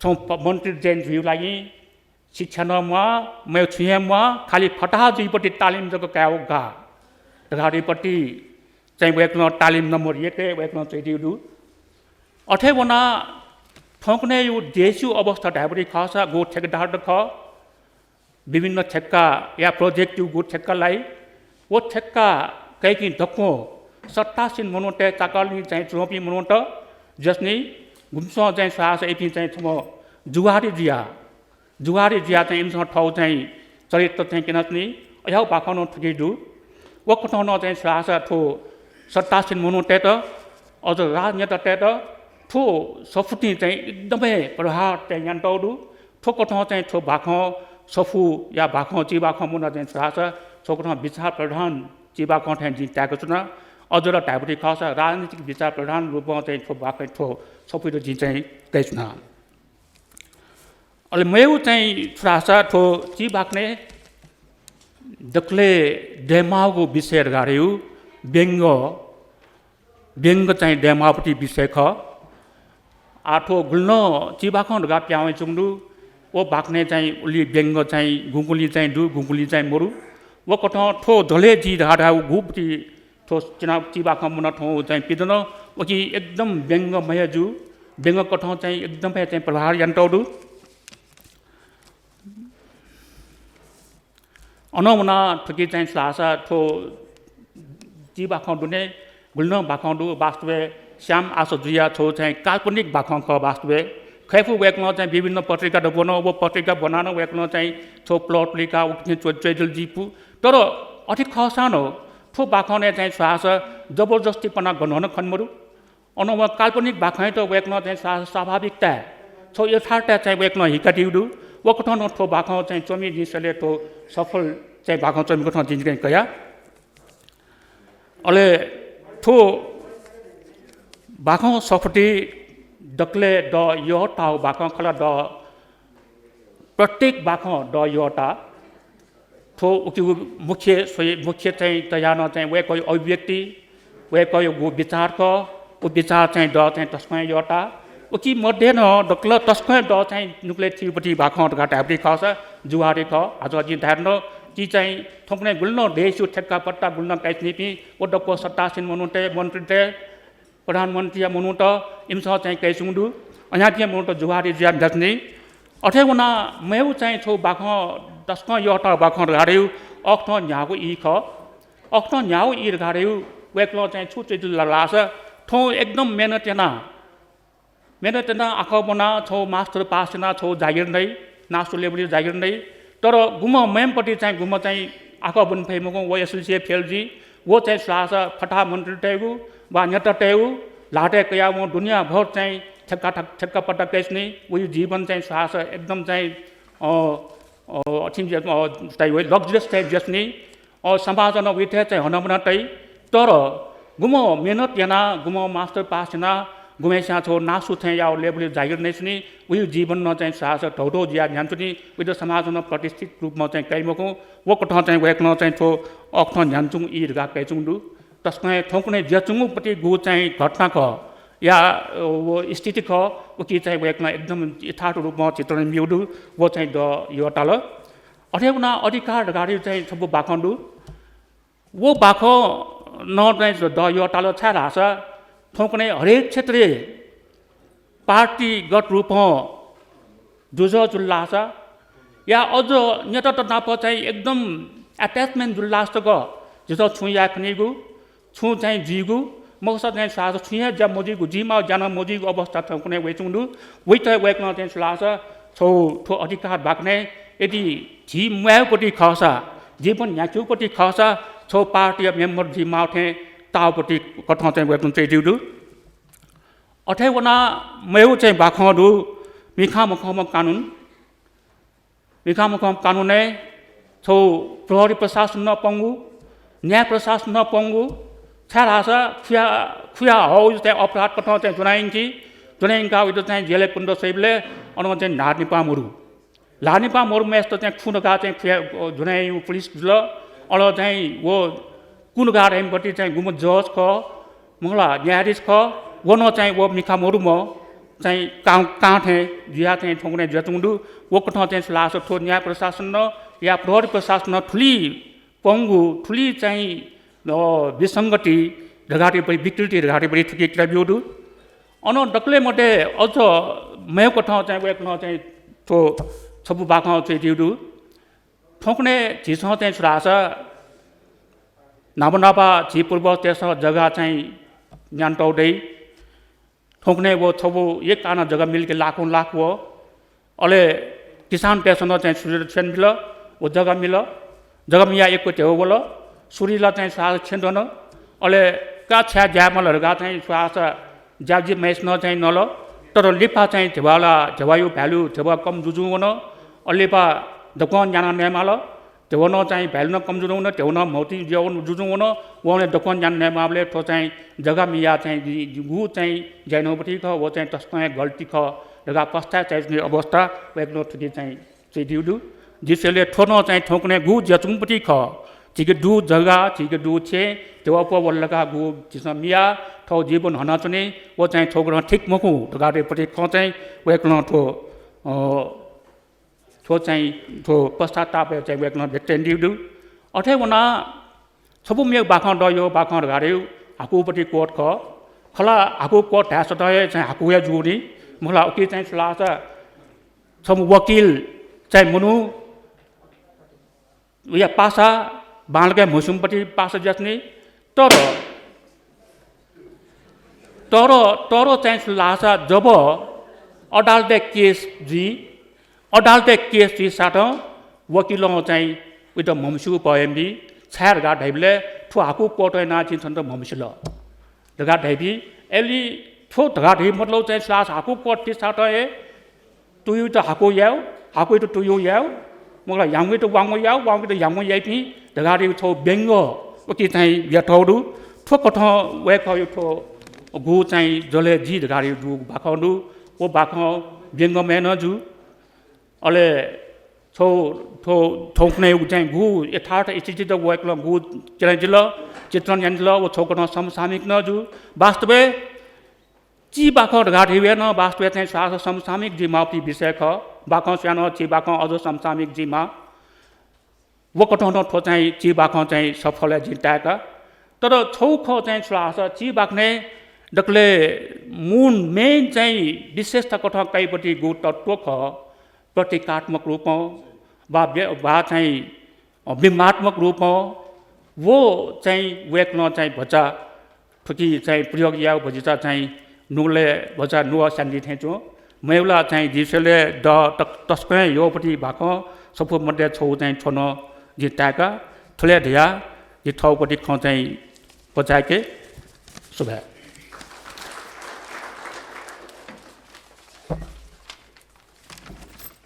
छौ प-, मन्त्री चाहिँ जुइगु लागि शिक्षा नं म्वाः, मेगु छुं हे म्वाः, खालि फताहा जुइपति तालिम जक कायेगु गाः धकाः जुइपति चाहिँ वय्कलं तालिम नम्बर एकय् वय्कलं च्वयादीगु दु। अथे वनाः थौंकन्हय्‌यु देशयु अवस्था धायेपति खःसा गु ठेकेदारत खः, विभिन्न ठेक्का या project यु गु ठेक्का लाइ, व ठेक्का कयापिं दक्वं सत्तासीन मनूतय् चाकःलिं चाहिँ च्वंपिं मनूत जसनी गुम्हस्यां चाहिँ स्वयाः इपिं चाहिँ छम्ह जुवारी जुया, जुवारी जुया चाहिँ इमिसं थःगु चाहिँ चरित्र चाहिँ क्यनाच्वनी। अज्याःगु बाखं नं थुकी दु। व कथं नं चाहिँ स्वयाः थ्व सत्तासीन मनूतय्‌त अझ राजनेतातय्‌त थ्व सफुतिं चाहिँ एकदमै प्रहार चाहिँ यानातःगु दु। थ्व कथं चाहिँ थ्व बाखं सफुया बाखं चिबाखं मखु नं चाहिँ स्वयाः थ्व कथं विचार प्रधान चिबाखं थें जिं ताय्‌काच्वना। अझ ला धायेपति खःसा राजनीतिक विचार प्रधान रूपं चाहिँ थ्व बाखं थ्व सफुइत जिं चाहिँ कयाच्वना। अले मेगु चाहिँ छु धाःसा थ्व चिबाखनय् दकलय् दयेमाःगु विषय धकाः धइगु व्यंग्य, व्यंग्य चाहिँ दयेमाःपति विषय खः। आः थ्व गुलि नं चिबाखं धकाः पिहां वयाच्वंगु दु। व बाखनय् चाहिँ उलि व्यंग्य चाहिँ गुंगुलिं चाहिँ दु, गुंगुलिं चाहिँ मदु। व कथं थ्व जलय् जि धकाः धाःगु गुपति थ्व चिना चिबाखं मनं थौं चाहिँ पिदन, वकी एकदम व्यंग्य म्हया जू, व्यंग्य कथं चाहिँ एकदमै चाहिँ प्रहार यानातःगु दु। अनं वनाः थुकी चाहिँ छु धाःसा थ्व चिबाखं दुने गुलि नं बाखं दु, वास्तवय् श्याम आशा जुया छौ चाहिँ काल्पनिक बाखं खः वास्तवय्। खय्‌फु वय्‌कलं चाहिँ विभिन्न पत्रिकात ब्वन, व पत्रिका ब्वनाः नं वय्‌कलं चाहिँ छौ plot लिकाः उकिं च्वय्-, च्वय्‌दल जुइफु। तर अथे खःसां नं थ्व बाखनय् चाहिँ छु धाःसा जबरजस्तीपना गनं नं खने मदु। अनं व काल्पनिक बाखंयात वय्‌कलं चाहिँ छु धाःसा स्वाभाविकताय्, छौ यथार्थताय् चाहिँ वय्‌कलं हिकादीगु दु। व कथं नं थ्व बाखं चाहिँ च्वमि जिं स्वले थ्व सफल चाहिँ बाखं च्वमि कथं जिं चाहिँ कया। अले थ्व बाखं सफुति दकलय् द यःताःगु बाखं खला, द प्रत्येक बाखं द यःता। थ्व उकिगु मुख्य स्वइ-, मुख्य चाहिँ तयाः नं चाहिँ वय्‌कःयु अभिव्यक्ति, वय्‌कःयु गु विचार खः, उ विचार चाहिँ द चाहिँ तसकं यःता। उकी मध्ये नं दकल तसकं द चाहिँ नुकलय् थीगुपति बाखं धकाः धायेपति खःसा जुवारी खः। आः जिं धाये धुन कि चाहिँ थौंकन्हय् गुलि नं देशयु ठेक्का पट्टा गुलि नं काइच्वनीपिं व दक्व सत्तासीन मनूतय्, मन्त्रीतय्, प्रधानमन्त्रीया मनूत इमिसं चाहिँ कयाच्वंगु दु। अज्याःपिं मनूत जुवारी जुया दच्वनी। अथे वनाः मेगु चाहिँ छौ बाखं तसकं यःताःगु बाखं धकाः धइगु अःकथं न्ह्याःगु ई खः। अःकथं न्ह्याःगु ई धकाः धइगु वय्‌कलं चाहिँ छु च्वयादिल धाःसा थौं एकदम मेहनत यानाः, मेहनत यानाः आखः ब्वनाः छौ master pass यानाः छौ जागिर नइ, नासु लेबुलिइ जागिर नइ। तर गुम्ह मेम्ह पति चाहिँ गुम्ह चाहिँ आखः ब्वने फइ मखु, व एसएलसीय् fail जुइ। व चाहिँ छु धाःसा फताहा मन्त्रीतय्‌गु वा नेतातय्‌गु ल्हातय् कयाः वं दुनियाँभर चाहिँ ठेक्का ठक-, ठेक्का पट्टा कयाच्वनी, वया जीवन चाहिँ स्वयाः एकदम चाहिँ, अ, अ, अथें जुया, अ, चाहिँ वइ luxurious चाहिँ जुयाच्वनी। अ, समाजं नं वइत चाहिँ हनाबना तइ। तर गुम्ह मेहनत यानाः, गुम्ह master pass यानाः, गुम्हस्यां छगू नासु थें याःगु level-य् जागिर नयाच्वनी, वया जीवन नं चाहिँ स्वयाः धौधौ जुयाः न्ह्यानाच्वनी, वइत समाजं नं प्रतिष्ठित रूपमा चाहिँ काइ मखु। व कथं चाहिँ वय्कलं चाहिँ थ्व अःकथं न्ह्यानाच्वंगु ई धकाः कयाच्वंगु दु। तसकं हे थौंकन्हय् जुयाच्वंगु पतिगु चाहिँ घटना खः या, अ, व स्थिति खः, उकी चाहिँ वय्कलं एकदम यथार्थ रूपमा चित्रण बियागु दु, व चाहिँ द यःताल। अथे वनाः अधिकार धकाः चाहिँ छपु बाखं दु। व बाखं नं चाहिँ द यःताल, छाय्धाःसा थौंकन्हय् हरेक क्षेत्रय् पार्टीगत रूपं दुजः जुल धाःसा या अझ नेतृत्व नाप चाहिँ एकदम attachment जुल धाःसा तक झीसं छुं याये खनीगु, छुं चाहिँ जुइगु, मखुसा चाहिँ स्वयाः छुं हे ज्या मजुइगु, जुइमाःगु ज्या नं मजुइगु अवस्था थौंकन्हय् वयाच्वंगु दु। वइत वय्कलं चाहिँ स्वयाः छगू थ्व अधिकार बाखनय् यदि झी म्वायेगु पति खःसा, जीवन न्ह्याकेगु पति खःसा, छगू पार्टीया member जुइमाःगु थें ताःगु पति कथं चाहिँ वय्कलं च्वयादीगु दु। अथे वनाः मेगु चाहिँ बाखं दु, मिखां मखंम्ह कानुन। मिखां मखंम्ह कानुनय् छगू प्रहरी प्रशासन नं पंगु, न्याय प्रशासन नं पंगु, छाय्धाःसा खुया, खुया हःगु चाहिँ अपराध कथं चाहिँ ज्वना यंकी, ज्वना यंकाः वइत चाहिँ जेलय् कुने स्वइबलय् अन चाहिँ ल्हाः निपाः मरु। ल्हाः निपाः मरुम्हय्सित चाहिँ खुँ धकाः चाहिँ खुया, अ, ज्वना यंगु पुलिस जुल। अले चाहिँ व कुँ धकाः धाइम्ह पति चाहिँ गुम्ह जज खः, मखु ला, न्यायाधीश खः, व नं चाहिँ व मिखा मरुम्ह चाहिँ कां, कां थें जुयाः चाहिँ थौंकन्हय् जुयाच्वंगु दु। व कथं चाहिँ स्वयाः थ्व न्याय प्रशासन नं या प्रहरी प्रशासन नं थुलि पंगु, थुलि चाहिँ, अ, विसंगति धकाः धाइबलय्, विकृति धकाः धाइबलय् थुकी किलाब्यूगु दु। अन दकलय् मध्ये अझ मेगु कथं चाहिँ वय्कलं चाहिँ थ्व छपु बाखं च्वयादीगु दु। थौंकन्हय् झीसं चाहिँ स्वयाः न्हापा न्हापा झी पूर्वजतय्सं जग्गा चाहिँ न्यानातःगु दइ। थौंकन्हय् व छपु एक आना जग्गा मिलेके लाखौं लाख वः। अले किसानतय्सं नं चाहिँ सुरु छ्यन बिल, व जग्गा मिल। जग्गा मियाः यक्व ध्यबा वल। सुरुइ ला चाहिँ स्वयाः छेँ दन। अले का छाय् ज्या याये माल धकाः चाहिँ स्वयाः ज्या जुइम्हय्सिनं चाहिँ नल। तर लिपा चाहिँ ध्यबा ला, ध्यबाया value, ध्यबा कम जुजुं वन। अले लिपा दक्वं न्यानाः नयेमाल। ध्यबा नं चाहिँ value नं कम जुजुं वन, ध्यबा नं महत्त्व जुजुं वन, वं दक्वं न्यानाः नयेमाःबलय् थ्व चाहिँ जग्गा मियाः चाहिँ जि, जिगु चाहिँ ज्या यानागु पति खः, व चाहिँ तसकं हे गल्ती खः धकाः पस्ताय् चायाच्वनीगु अवस्था वय्कलं थुकी चाहिँ च्वयादीगु दु। जिं स्वयेबलय् थ्व नं चाहिँ थौंकन्हय् गु जुयाच्वंगु पति खः। झीके दुगु जग्गा, झीके दुगु छेँ, ध्यबा अप्वः वल धकाः गु झीसं मियाः थःगु जीवन हनाच्वने, व चाहिँ थौंकन्हय् ठीक मखु धकाः धाइगु पति खँ चाहिँ वय्कलं थ्व, अ, थ्व चाहिँ, थ्व पश्चातापय् चाहिँ वय्कलं व्यक्त यानादीगु दु। अथे वनाः छपु मेगु बाखं द यःगु बाखं धकाः धाइगु हाकु पति कोर्ट खः। खला हाकु कोर्ट धायेसाथं हे चाहिँ हाकु हे जूगु नि। मखु ला, उकी चाहिँ स्वयाः छम्ह वकिल चाहिँ मनू वया पासा बांलाक हे म्हस्यूम्ह पति पासा जुयाच्वनी। तर, तर, तर चाहिँ स्वयाः जब अदालतय् केस जुइ, अदालतय् केस जुइसाथं वकिलं चाहिँ वइत म्हमस्यूगु पहः यानादी। छाय् धकाः धाइबलय् थ्व हाकु कोर्टं यानाः जिं छन्त म्हमसिल धकाः धाइबी। अले थ्व धकाः धाइगु मतलब चाहिँ स्वयाः हाकु कोर्ट थीसाथं हे तुयुइत हाकु यायेगु, हाकुइत तुयु यायेगु, मखु ला, ह्याउँगुइत वाउँगु यायेगु, वाउँगुइत ह्याउँगु याइपिं धकाः धाइगु छगू व्यंग्य उकी चाहिँ यातःगु दु। थ्व कथं वय्कःया थ्व गु चाहिँ जलय् जि धकाः धाइगु जूगु बाखं दु। व बाखं व्यंग्यमय नं जू। अले छगू, थ्व, थौंकन्हय् चाहिँ गु यथार्थ स्थितित वय्कलं गु चिनादिल, चित्रण यानादिल, व छगू कथं समसामयिक नं जू। वास्तवय् चिबाखं धकाः धाइबलय् नं वास्तवय् चाहिँ स्वयाः समसामयिक जुइमाःगु विषय खः। बाखं स्वयाः नं चिबाखं अझ समसामयिक जुइमाः। व कथं नं थ्व चाहिँ चिबाखं चाहिँ सफलय् जिं ताय्का। तर छगू खँ चाहिँ स्वयाः चिबाखनय् दकलय् मूल main चाहिँ विशेषता कथं काइपति गु तत्त्व खः, प्रतीकात्मक रूपं वा व्य-, वा चाहिँ, अ, बिम्बात्मक रूपं व चाहिँ वय्कलं चाहिँ भचा थुकी चाहिँ प्रयोग यायेगु भचा चाहिँ नुगलय् भचा नुगः स्यानादी थें च्वं। मेगु ला चाहिँ जिं स्वयेबलय् द त-, तसकं हे यःपति बाखं सफू मध्ये छगू चाहिँ थ्व नं जिं ताय्का। थुलि धयाः जिं थःपति खँ चाहिँ क्वचाय्के। सुभाय्।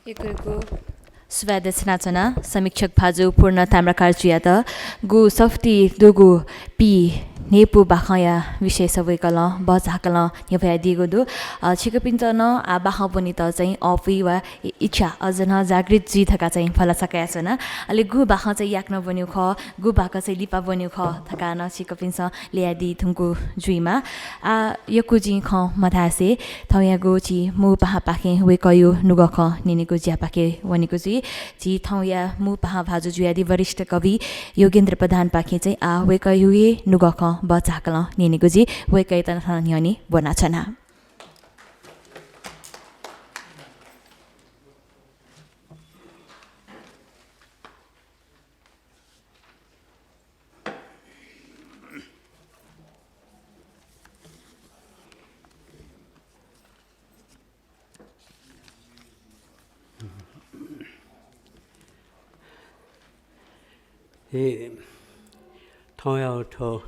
यक्व यक्व सुभाय् देछानाच्वना समीक्षक भाजु पूर्ण ताम्राकारजुयात। गु सफुती दुगु पीः न्हय्पु बाखंया विषयस वय्कलं बचाकलं न्ह्यब्वयादीगु दु। अ, छिकपिन्त नं आः बाखं ब्वनेत चाहिँ अःपुइ वा इ-, इच्छा अझ नं जागृत जुइ धकाः चाहिँ भलसा कयाच्वना। अले गु बाखं चाहिँ याकनं ब्वनेगु खः, गु बाखं चाहिँ लिपा ब्वनेगु खः धकाः नं छिकपिन्सं ल्ययादी धुंकूगु जुइमाः। आः यक्व जिं खँ मधासें थौंयागु झी मू पाहांपाखें वय्कःयागु नुगः खँ न्यनेगु ज्यापाखे वनेगु जुइ। झी थौंया मू पाहां भाजु जुयादी वरिष्ठ कवि योगेन्द्र प्रधानपाखें चाहिँ आः वय्कःयागु हे नुगः खँ बचाकलं न्यनेगु जुइ। वय्कःयात थन न्ह्यःने ब्वनाच्वना। हे थौंयागु थ्व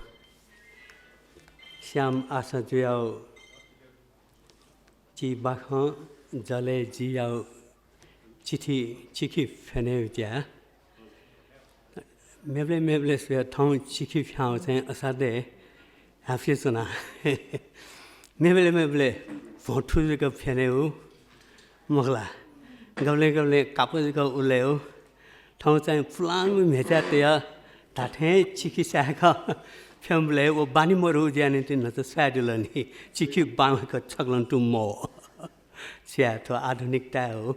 श्याम आशाजुयागु चिबाखं जलय् जियागु चिखि, चिखि फ्यनेगु ज्या। मेबलय् मेबलय् स्वयाः थौं चिखि फ्यानाः चाहिँ असाध्य हाफिच्वना। मेबलय् मेबलय् भ्वंथु जक फ्यनेगु मखु ला, गबलें गबलें कापु जक उल्लेगु। थौं चाहिँ पुलांगु म्हेचाय् तयाः धात्थें चिखि साय्क फ्यंबलय् व बानी मदुगु ज्या निंतिं न्हाचः स्वायेदिल नि। चिखि बांलाक छकलं तुं मवः। छु याये, थ्व आधुनिकताय् हो।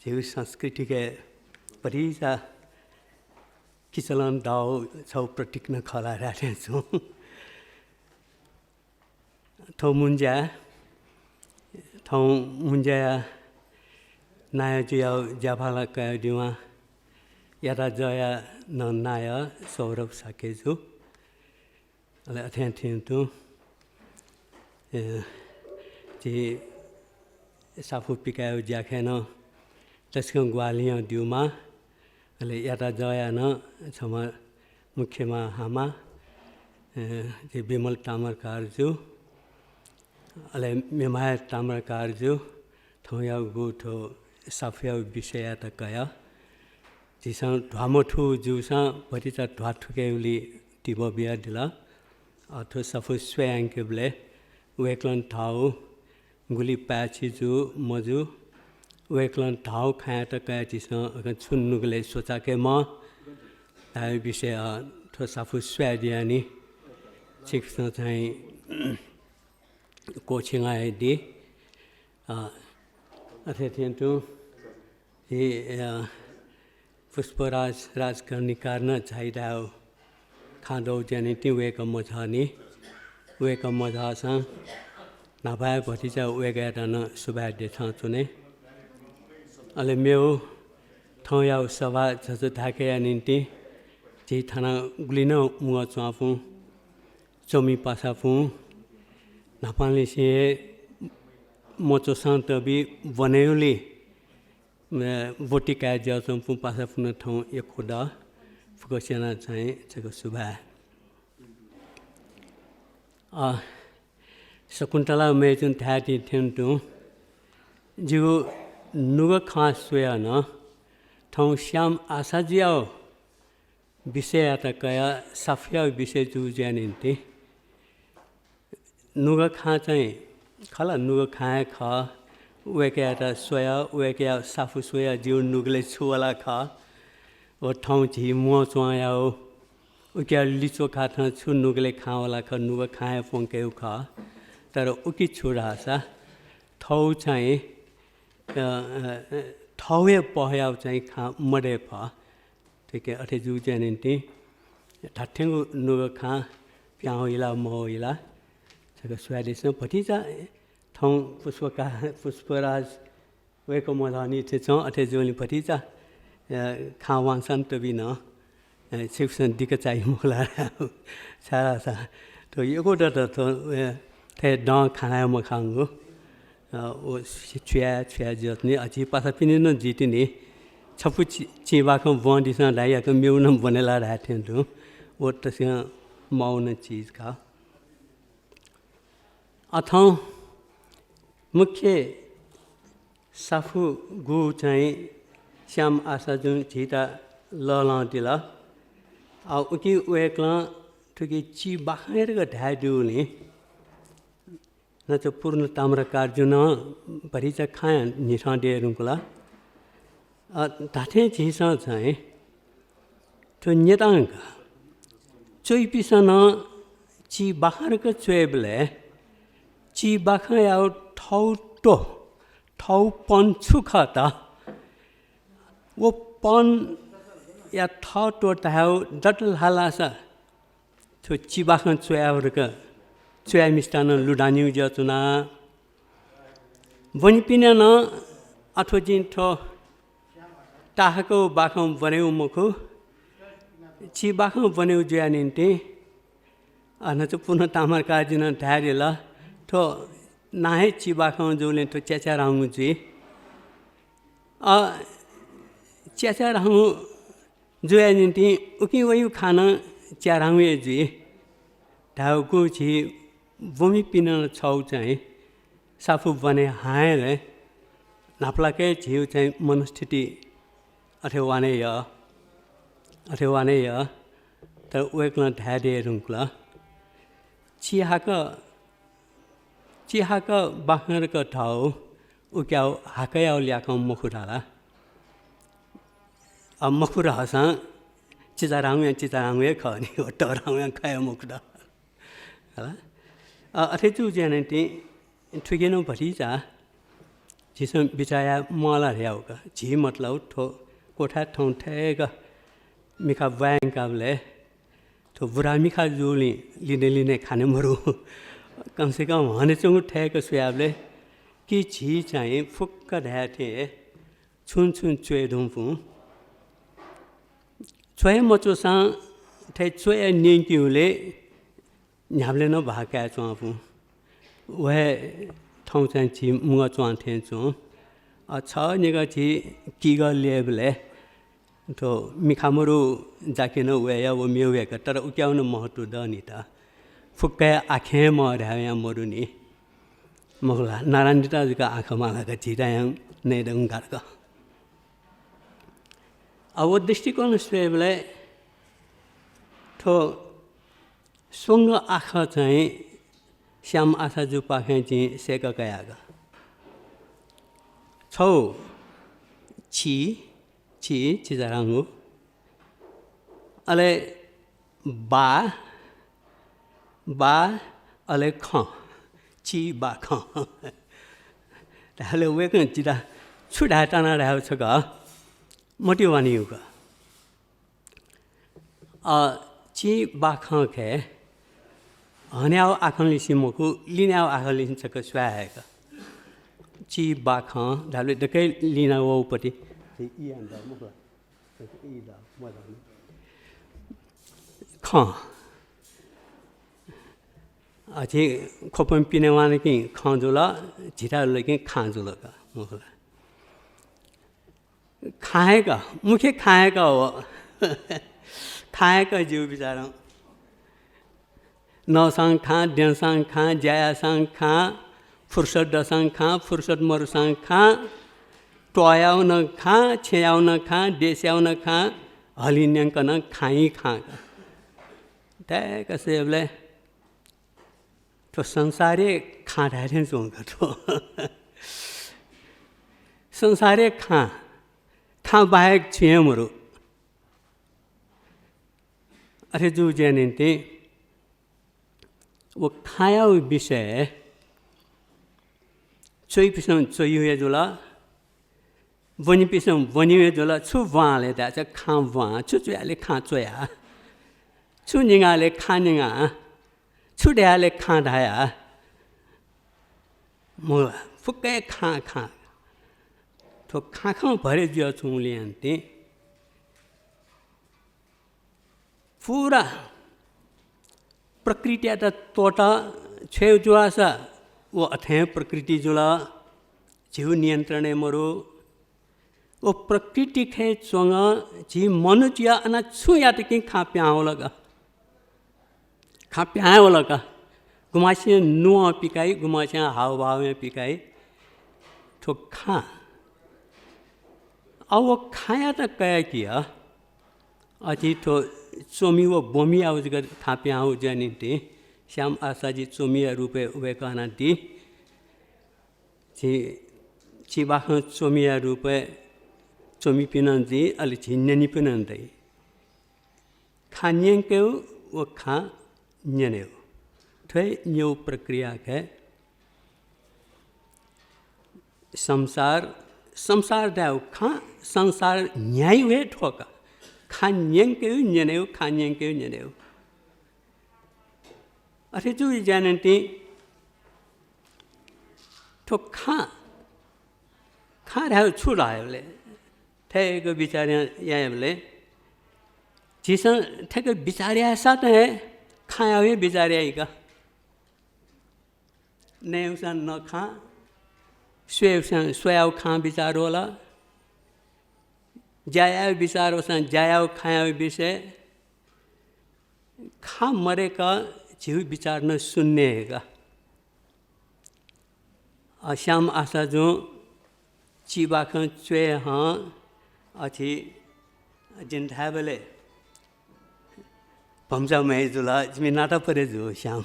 झीगु संस्कृतिके भतिचा किचलं दःगु छगू प्रतीक नं खः ला धाये थें च्वं। थ्व मुंज्या, थौं मुंज्याया नायःजुयागु ज्याभाला कयादीम्ह याताजःया नं नायः सौरभ शाक्यजु। अले अथें थें तुं, ए, झी साफू पिकायेगु ज्याखँय् नं तसकं ग्वाहालि यानादीम्ह, अले याताजःया नं छम्ह मुख्यम्ह हामा, ए, झी विमल ताम्राकारजु, अले मेम्हया ताम्राकारजु, थौंयागु थ्व साफूयागु विषययात कयाः झीसं ध्वामथू जूसां भतिचा ध्वाथुकेगुली तिबः बियादिल। अ, थ्व साफू स्वये यंकेबलय् वय्कलं धाःगु गुलि पाय्छि जू मजू, वय्कलं धाःगु खँयात कयाः झीसं अकं छुं नुगलय् स्वचाके म्वाः धाःगु विषयय्, अ, थ्व साफू स्वयादियानि। छिकपिन्सं चाहिँ क्वःछिंगा हे दी। अ, अथे थें तुं झी, अ, पुष्पराज राजकर्णिकार नं झाइ धाःगु खँ दु, ज्या निंतिं वय्कः मझःनि। वय्कः मझःसां न्हापा हे भतिचा वय्कःयात नं सुभाय् देछानाच्वने। अले मेगु थौंयागु सभा झःझः धायेकेया निंतिं झी थन गुलि नं म्वःच्वंपिं च्वमि पासापिं न्हापांनिसें हे मच्वसां तबि ब्वनेगुलिं, अ, ब्वति काये ज्याच्वंपिं पासापिं नं थौं यक्व दु। फुक्कसियां नं चाहिँ छकः सुभाय्। अ, शकुन्तला मय्जुं धयादी थें तुं जिगु नुगः खँ स्वयाः नं थौं श्याम आशाजुयागु विषययात कयाः साफूयागु विषय जूगु जुया निंतिं नुगः खँ चाहिँ खः ला, नुगः खँ हे खः। वय्कःयात स्वयाः, वय्कःयागु साफू स्वयाः जिगु नुगलय् छु वला खः। व थौं झी म्वःच्वंयागु, उकिया लिच्वः कथं छु नुगलय् खँ वला खः, नुगः खँ हे प्वंकेगु खः। तर उकी छु धाःसा थौं चाहिँ, अ, अ, अ, थौं हे पहःयागु चाहिँ खँ मदये फः। थुकिं अथे जूगु जुया निंतिं धात्थेंगु नुगः खँ प्याहां वइ ला मवइ ला छकः स्वयादिसँ। भतिचा थौं पुष्पका-, पुष्पराज वय्कः मझःनि थें च्वं, अथे जूगुलिं भतिचा, अ, खँ वांछ्वया तबि नं, अ, छिकपिन्सं दिक्क चाइ मखु ला? छाय्धाःसा थ्व यक्व दत, थ्व, अ, थथे दं खँ ल्हाये मखंगु। अ, व छु याये, छु याये जुयाच्वनी। अ, झी पासापिनि नं जुइतिनि। छपु चि-, चिबाखं ब्वंदिसँ धाइ, याकनं मेगु नं ब्वने ला धाये थें तुं। व तसकं माःगु नं चिज खः। अ, थौं मुख्य साफुगु चाहिँ श्याम आशाजुं झीत लःल्हादिल। आ, उकिं वय्कलं थुकी चिबाखं हे धकाः धयादीगुलिं न त पूर्ण ताम्रकारजुं भतिचा खँया न्हिथं दये धुंकल। अ, धात्थें झीसं चाहिँ थ्व न्यतांक च्वइपिसं नं चिबाखं धकाः च्वयेबलय् चिबाखंया थःगु त्व, थःगु पन छु खः त? व पनया थःत्व धायेगु दत धाःसा थ्व चिबाखं च्वयागु धकाः च्वयामिसित नं लुधंनिगु जुयाच्वना। ब्वनीपिन्त नं अथवा जिं थ्व ताहाकःगु बाखं ब्वनेगु मखु, चिबाखं ब्वनेगु जुया निंतिं अन च पूर्ण ताम्रकारजुं नं धयादिल, थ्व नां हे चिबाखं जूलिं थ्व च्याच्याधंगु जुइ। अ, च्याच्याधंगु जुया निंतिं उकिं वइगु खँ नं च्याधंगु हे जुइ धाःगु झी ब्वनीपिन्त नं छगू चाहिँ साफु ब्वने हायेबलय् न्हापालाक हे झीगु चाहिँ मनस्थिति अथे वाने यः, अथे वाने यः। तर वय्कलं धयादये धुंकल, चिहाकः, चिहाकः बाखं धकाः धाःगु उकियागु हाकःयागु ल्याखं मखु धाल। अ, मखु धाःसां चिचाधंगुया चिचाधंगु हे खः नि, व तःधंगुया खः हे मखु धाल। हला? अ, अथे जूगु जुया निंतिं थुकी नं भतिचा झीसं बिचाः याये म्वाःल धयागु का। झी मतलब थ्व क्वथाय् थौं थय्क मिखा ब्वाँय् यंकाबलय् थ्व बुरा मिखा जूगुलिं लिने लिने खाने मरु। कम से कम हनेच्वंगु थय्क स्वयाबलय् कि झी चाहिँ फुक्क धयाथें हे छुं छुं च्वये धुंपुं, च्वये मच्वःसां थथे च्वया न्यंकेगुलय् न्ह्याबलें नं बाखं काये च्वंपुं। व हे थौं चाहिँ झी मुगः च्वं थें च्वं। अ, छ निगः झी किगः ल्ययेबलय् थ्व मिखा मरु जाके नं वय् या, व मेगु हे का, तर उकियागु नं महत्व दनि त। फुक्कया आखं हे मदु धायेगु यां मदुनि। मखु ला, नारायणजुयात जक आखं माला का, झीथाय् यां नये धुंकाः का। अ, व दृष्टिकोणं स्वयेबलय् थ्व स्वंगः आखः चाहिँ श्याम आशाजुपाखें जिं सय्क कयागु। छगू चि, चि, चिचाधंगु। अले बा, बा, अले खँ, चिबाखं। धाःबलय् वय्कलं जितः छु धाये ताना धायेगु छकः मतिइ वनीगु का। अ, चिबाखंखे हनेगु आखंलिसे मखु, लिनेगु आखंलिसे छकः स्वये हय्क। चिबाखं धाःबलय् दकलय् लिना वःगुपति। खँ। अथे ख्वपं पिने वान कि खँ जुल, झिता जुल कि खाँ जुल का, मखु ला। खाँ हे का, मुख्य खाँ हे का हो। खाँ हे का जिगु बिचारं। नःसां खाँ, द्यंसां खाँ, ज्या याःसां खाँ, फुर्सद दःसां खाँ, फुर्सद मदुसां खाँ, त्वाःयागु नं खाँ, छेँयागु नं खाँ, देशयागु नं खाँ, हलिं न्यंक नं खाँइ खाँ का। दय्क स्वयेबलय् थ्व संसारय् खाँ धाये थें च्वं का थ्व। संसारय् खाँ, खाँ बाहेक छुं हे मरु। अथे जूगु जुया निंतिं व खाँयागु विषयय् च्वइपिसं च्वइगु हे जुल, ब्वनीपिसं ब्वनीगु हे जुल। छु ब्वां ले धाःसा खाँ ब्वां, छु च्वया ले खाँ च्वया, छु निंगा ले खाँ निंगा, छु धया ले खाँ धया। मखु ला, फुक्क हे खाँ खाँ। थ्व खाँखं भरे जुयाच्वंगुलिं यान्तिं पूरा प्रकृतियात त्वःता छ्वये जुयासा व अथें प्रकृति जुल, झीगु नियन्त्रणय् मरु। व प्रकृतिखे च्वंगु झी मनूतय् अन छुं यात कि खाँ पिहां वल का। खाँ पिहां वल का। गुम्हस्यां नुगः पिकाइ, गुम्हस्यां हावभावं पिकाइ। थ्व खाँ अ, व खाँयात कयाकिया। अथे थ्व च्वमि व ब्वमियागु जक थापिं हाउ जुया निंतिं श्याम आशाजी च्वमिया रूपय् वय्कः हनादी। झी चिबाखं च्वमिया रूपय् च्वमिपिं नं जुइ, अले झी न्यनीपिं नं दइ। खँ न्यंकेगु व खँ न्यनेगु, थ्व हे न्यंगु प्रक्रिया खः। संसार, संसार धायेगु खँ, संसार न्ह्याइगु हे थ्व का। खँ न्यंकेगु न्यनेगु, खँ न्यंकेगु न्यनेगु। अथे जूगु ज्या निंतिं थ्व खँ, खँ धायेगु छु धायेबलय्, थथे बिचाः यायेबलय् झीसं थथे बिचाः याःसां हे खँयागु हे बिचाः याइ का। नयेगुसां नखँ, स्वयेगुसां स्वयागु खँ बिचाः वल, ज्या यायेगु बिचाः वःसां ज्या यायेगु खँयागु विषय। खँ मदय्क झीगु बिचाः नं शून्य हे का। अ, श्याम आशाजुं चिबाखं च्वय् हं अथे जिं धायेबलय् भम्चा महे जुल, जिमि नाता परे जू श्याम।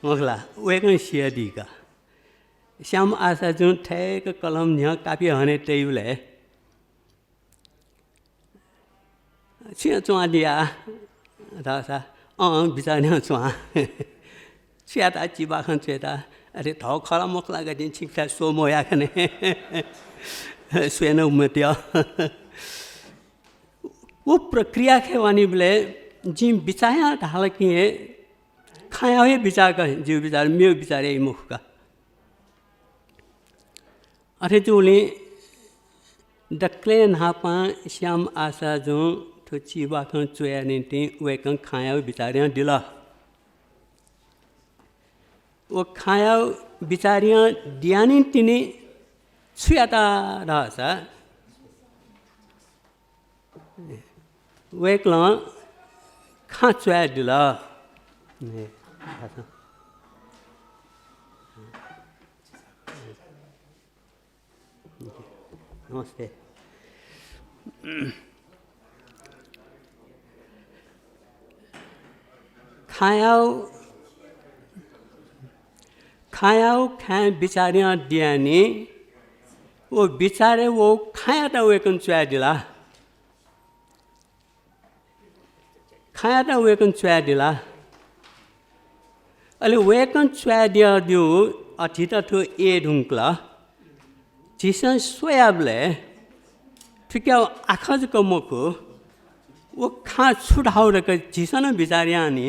मखु ला, वय्कलं सियादी का। श्याम आशाजुं थथे कलम न्ह्यः कापि हने तइबलय् छु याना च्वंगु या धाःसा, अँ, बिचाः याना च्वंगु। छु यात चिबाखं च्वयेत? अरे, थः खः ला मखु ला, गथे छिकपिन्त स्वये मवया खने। स्वये नं मत्यः। व प्रक्रिया खः वनीबलय् जिं बिचाः याना धाल कि हे खँयागु हे बिचाः का, जिगु बिचाः, मेगु बिचाः याइ मखु का। अथे जूगुलिं दकलय् न्हापां श्याम आशाजुं थ्व चिबाखं च्वय्या निंतिं वय्कलं खँयागु बिचाः यानादिल। व खँयागु बिचाः यानादिया निंतिं छु यात धाःसा, वय्कलं खँ च्वयादिल। नमस्ते। खँयागु, खँयागु खँय् बिचाः यानादिया निं, व बिचारय् वःगु खँयात वय्कलं च्वयादिल। खँयात वय्कलं च्वयादिल। अले वय्कलं च्वयादियादिउ अथित थ्व ए धुंकल। झीसं स्वयाबलय् थुकिया आखः जक मखु, व खँ छु धाउ धकाः झीसं नं बिचाः यानानि।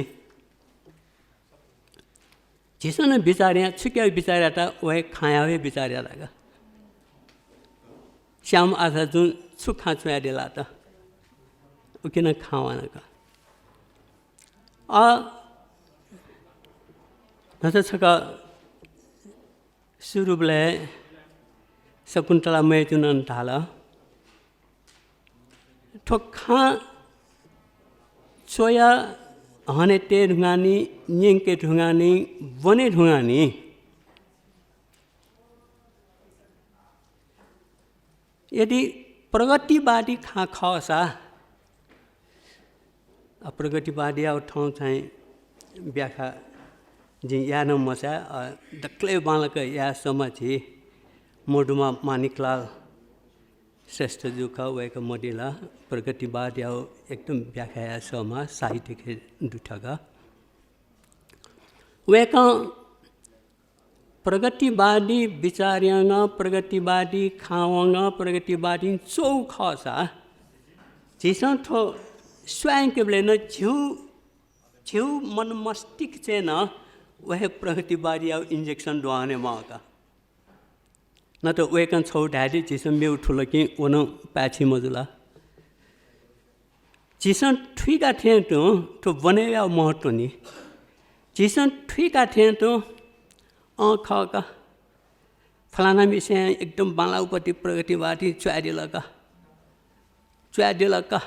झीसं नं बिचाः याना, छुकिया बिचाः यात, व हे खँयागु हे बिचाः यात का। श्याम आशाजुं छु खँ च्वयादिल त, उकिं नं खँ वान का। अ, न्हाचः छकः सुरुबलय् शकुन्तला मय्जुं धाल, थ्व खँ च्वया हने तये धुंकाः नि, न्यंके धुंकाः नि, ब्वने धुंकाः नि, यदि प्रगतिवादी खँ खःसा, अ, प्रगतिवादीया थौं चाहिँ व्याख्या जिं याये नं मछाये, अ, दकलय् बांलाक याये सःम्ह झी मर्दुमा माणिकलाल श्रेष्ठजु खः, वय्कः मदिल। प्रगतिवादया एकदम व्याख्या याये सःम्ह साहित्यिक दु थ्व का। वय्कलं प्रगतिवादी बिचारयां, प्रगतिवादी खँयां, प्रगतिवादी च्वउ खःसा, झीसं थ्व स्वयंकेबलय् नं झीउ, झीउ मन मस्तिष्कय् नं व हे प्रगतिवादीया injection दुहां वनेमाः का। नत्र वय्कलं छगू धायेदी, झीसं मेगु थुल कि व नं पाय्छि मजुल। झीसं थुइका थें तुं थ्व ब्वनेया महत्व नि। झीसं थुइका थें तुं, अँ, खः का, फलानाम्हेसिं एकदम बांलाःगु पति प्रगतिवादी च्वयादिल का, च्वयादिल का।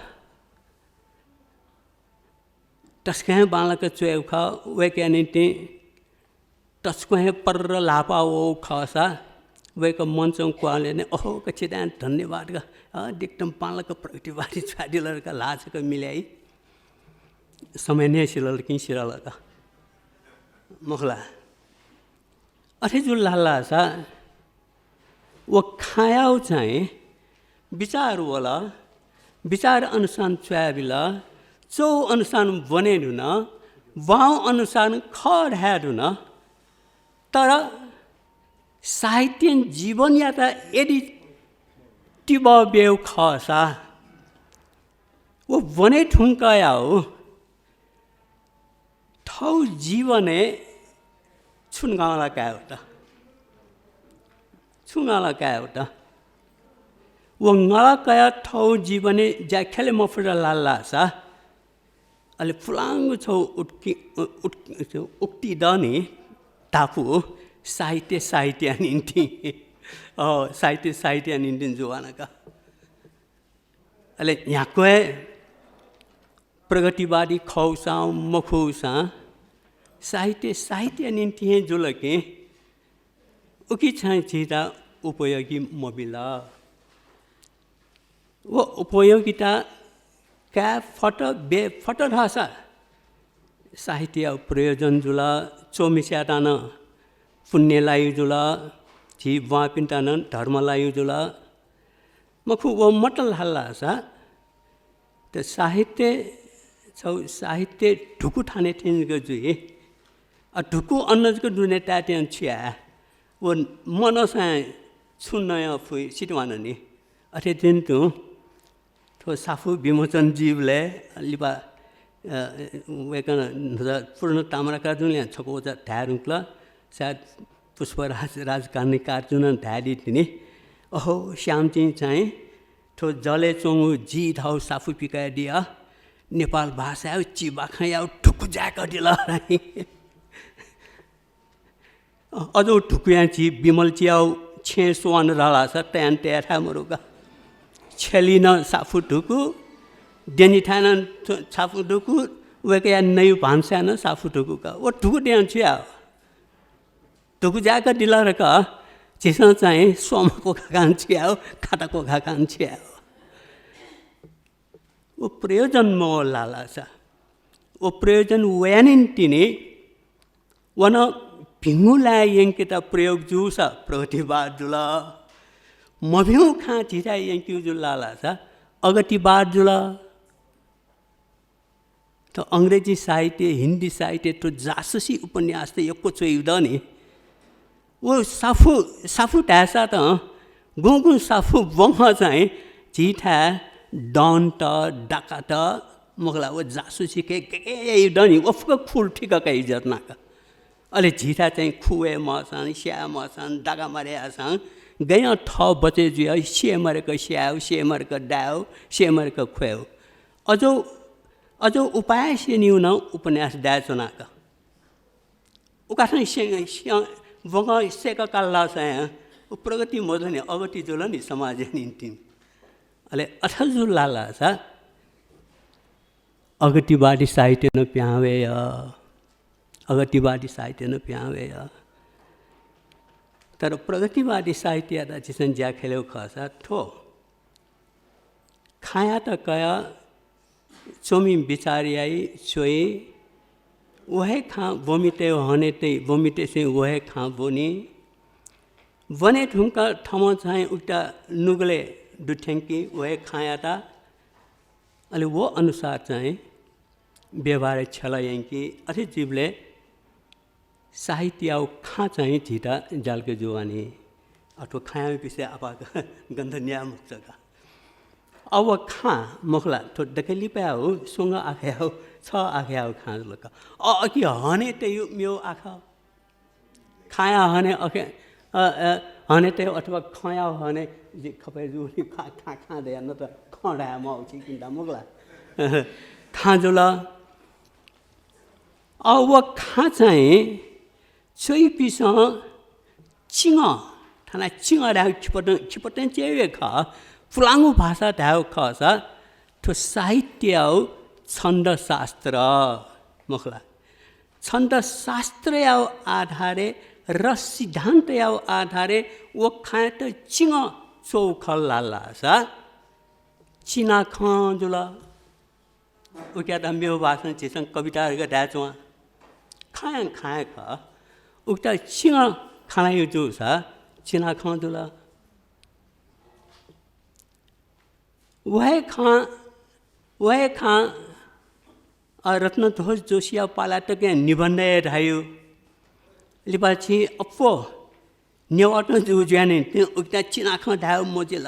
तसकं हे बांलाक च्वयेगु खः, वय्कःया निंतिं तसकं हे पर्र ल्हापा वःगु खःसा, वय्कः मञ्चं क्वहां ल्यने, अहो, कथि दां धन्यवाद का, अ, एकदम बांलाक प्रगतिवादी च्वयादिल धकाः ल्हाः छकः मिले याइ। समय नं सिधल कि सिधल का, मखु ला? अथे जुल धाःसा व खाँयागु चाहिँ बिचाः वल, बिचाः अनुसार च्वयाबिल, च्वःगु अनुसार ब्वने धुन, ब्वाःगु अनुसार खः धाये धुन। तर साहित्यं जीवनयात यदि तिबः ब्यूगु खःसा, व ब्वने धुंकःयागु थःगु जीवनय् छु नं ला काये वत, छु नं ला काये वत। व नं ला कयाः थःगु जीवनय् ज्या ख्यले मफुत धाःसा, अले पुलांगु छगू उक्ति, उक्ति, उक्ति दनि, धापू, साहित्य, साहित्यया निंतिं। अ, साहित्य, साहित्यया निंतिं जुयावना का। अले न्ह्याक्व हे प्रगतिवादी खःसां मखःसां साहित्य साहित्यया निंतिं हे जुल कि उकी चाहिँ झीत उपयोगी मबिल। व उपयोगिता काये फत, बये फत धाःसा साहित्यया प्रयोजन जुल, च्वमिस्यात नं पुण्य लाइगु जुल, झी ब्वाँपिन्त नं धर्म लाइगु जुल। मखु, व मत धाःसा त साहित्य, छगू साहित्य धुकू थाने थें जक जुइ। अ, धुकू अन जक दुने तायेत्यं छु याये? व मनसां छुं नयेफुइ सितिवान नि। अथे जुन तुं थ्व साफू विमोचन जुइबलय् लिपा, अ, वय्कलं न्हाचः पूर्ण ताम्राकारजुंलिं छकः वचा धाये धुंकल। सायद पुष्पराज राजकारणीकार जुं नं धायेदी तिनि। अहो, श्यामचिं चाहिँ थ्व जलय् च्वंगु जि धाःगु साफू पिकायेदिया, नेपाल भाषाया चिबाखंया धुकू जाय्कादिल। अ, अझ धुकूयां झी विमल चियागु छेँ स्वयावन धाःसा तयान तये थाय् मदु का। छ्यलिइ नं साफू धुकू, द्यनीथाय् नं साफू धुकू, वय्कःया नयु भान्साय् नं साफू धुकू का। व धुकू द्यं छु याये? धुकू जाय्कादिल धकाः झीसं चाहिँ स्वम्ह क्वखाकां छु याये, खाता क्वखाकां छु याये। व प्रयोजन मवल धाःसा, व प्रयोजन वया निंतिं व नं भिंगु लाय् यंकेत प्रयोग जूसा प्रगतिवाद जुल। मभिंगु खँ झीथाय् यंकेगु जुल धाःसा अगतिवाद जुल। त अंग्रेजी साहित्य, हिन्दी साहित्य, थ्व जासुसी उपन्यास त यक्व च्वइगु दनि। व साफू, साफू धाय्सा त गुगुं साफू ब्वंगु चाहिँ झीथाय् डनत, डाकात, मखु ला, व जासुसी के, के, के याइगु दनि, व फुक्क खुल थिक कइ जतनाक। अले झीथाय् चाहिँ खुवये मःसां, स्याये मःसां, डाका मारे याःसां, गय् थः बचय् जुयाः स्ये मरेक स्याये, स्ये मरेक दाये, स्ये मरेक ख्वये। अझ, अझ उपाय स्यनीगु नं उपन्यास दाय् च्वनाक। उकाथं स्यं, स्यं, ब्वंगः स्यंक काल धाःसा व प्रगति मजुनि, अगति जुल नि समाजया निंतिं। अले अथे जुल धाःसा अगतिवादी साहित्य नं पिहां वये, अगतिवादी साहित्य नं पिहां वये। तर प्रगतिवादी साहित्ययात झीसं ज्या ख्यलेगु खःसा थ्व खँयात कयाः च्वमि बिचाः याइ, च्वइ, व हे खँ ब्वमितय् हनेतय्, ब्वमितय्सं व हे खँ ब्वनी। ब्वने धुंकाः थःम्हं चाहिँ उकिया नुगलय् दुथ्यंकी व हे खँयात। अले व अनुसार चाहिँ व्यवहारय् छ्यला यंकी। अथे जुइबलय् साहित्ययागु खँ चाहिँ झीत ज्यालके जुवानि। अथवा खँया विषय आपाः गन्ध न्याये मखुत का। अब खँ मखु ला, थ्व दकलय् लिपायागु स्वंगः आखायागु, छः आखायागु खँ जुल का। अ, अकि हनेतय् मेगु आखः। खँया हने अखे, अ, अ, हनेतय् अथवा खँया हने जि खपय् जूनि खँ, खँ, खँ धया न त खँ धाये माःगु छिकपिन्त मखु ला। खँ जुल। अ, व खँ चाहिँ च्वइपिसं चिङ, थन चिङ धायेगु खिपतं, खिपतं च्वयेगु खः, पुलांगु भाषा धायेगु खःसा थ्व साहित्ययागु छन्दशास्त्र मखु ला। छन्दशास्त्रयागु आधारय् र सिद्धान्तया आधारय् व खँयात चिं च्वःगु खँ ल्हाःसा चिनाखँ जुल। उकियात मेगु भाषां झीसं कविता धकाः धाये च्वं। खँया खँ हे खः। उकियात चिं खँ ल्हाइगु जूसा चिनाखँ जुल। व हे खँ, व हे खँ, अ, रत्नध्वज जोशीया पाला तकं निबन्धय् धाइगु। लिपा छिं अप्वः नेवाःत जूगु जुयाः नं उकियात चिनाखँ धायेगु मजिल,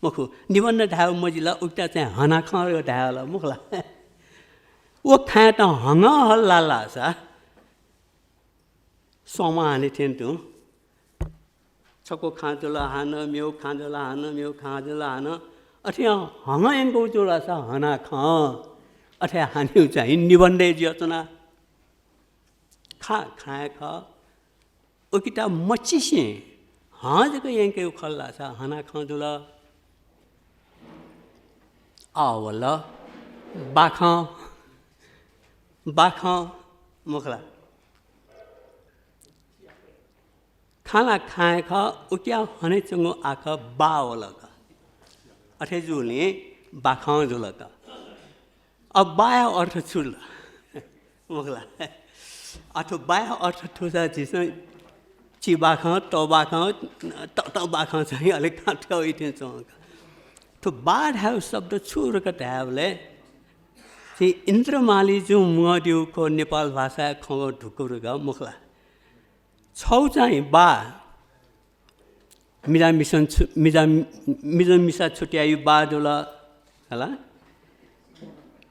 मखु, निबन्ध धायेगु मजिल, उकियात चाहिँ हनाखँ धायेगु ला, मखु ला। व खँयात हंगः हल ल्हाःसा स्वम्ह हाने थें तुं। छक्व खँ जुल, हानं मेगु खँ जुल, हानं मेगु खँ जुल, हानं। अथे हंगः यंकूगु जुल सा हनाखँ। अथे हानीगु चाहिँ निबन्धय् जुयाच्वन। खँ खँ हे खः। उकियात मचिसें हं जक यंकेगु खँ ल्हाःसा हनाखँ जुल। आः वल बाखँ। बाखँ, मखु ला। खँ ला खँ हे खः, उकिया हनेच्वंगु आखः बा वल का। अथे जूगुलिं बाखँ जुल का। अब बाया अर्थ छु ल? मखु ला। अथवा बाया अर्थ थूसा झीसं चिबाखँ, तःबाखँ, ततःबाखँ चाहिँ अलिक खँ थ्यंगु थें च्वं का। थ्व बा धायेगु शब्द छु धकाः धायेबलय् झी इन्द्रमाली जुं मुंगः दिउ खः नेपाल भाषाया खँग्वः धुकुरुक, मखु ला। छगू चाहिँ बा, मिजंमिसं छु-, मिजं, मिजंमिसा छुट्याइगु बा जुल, हला?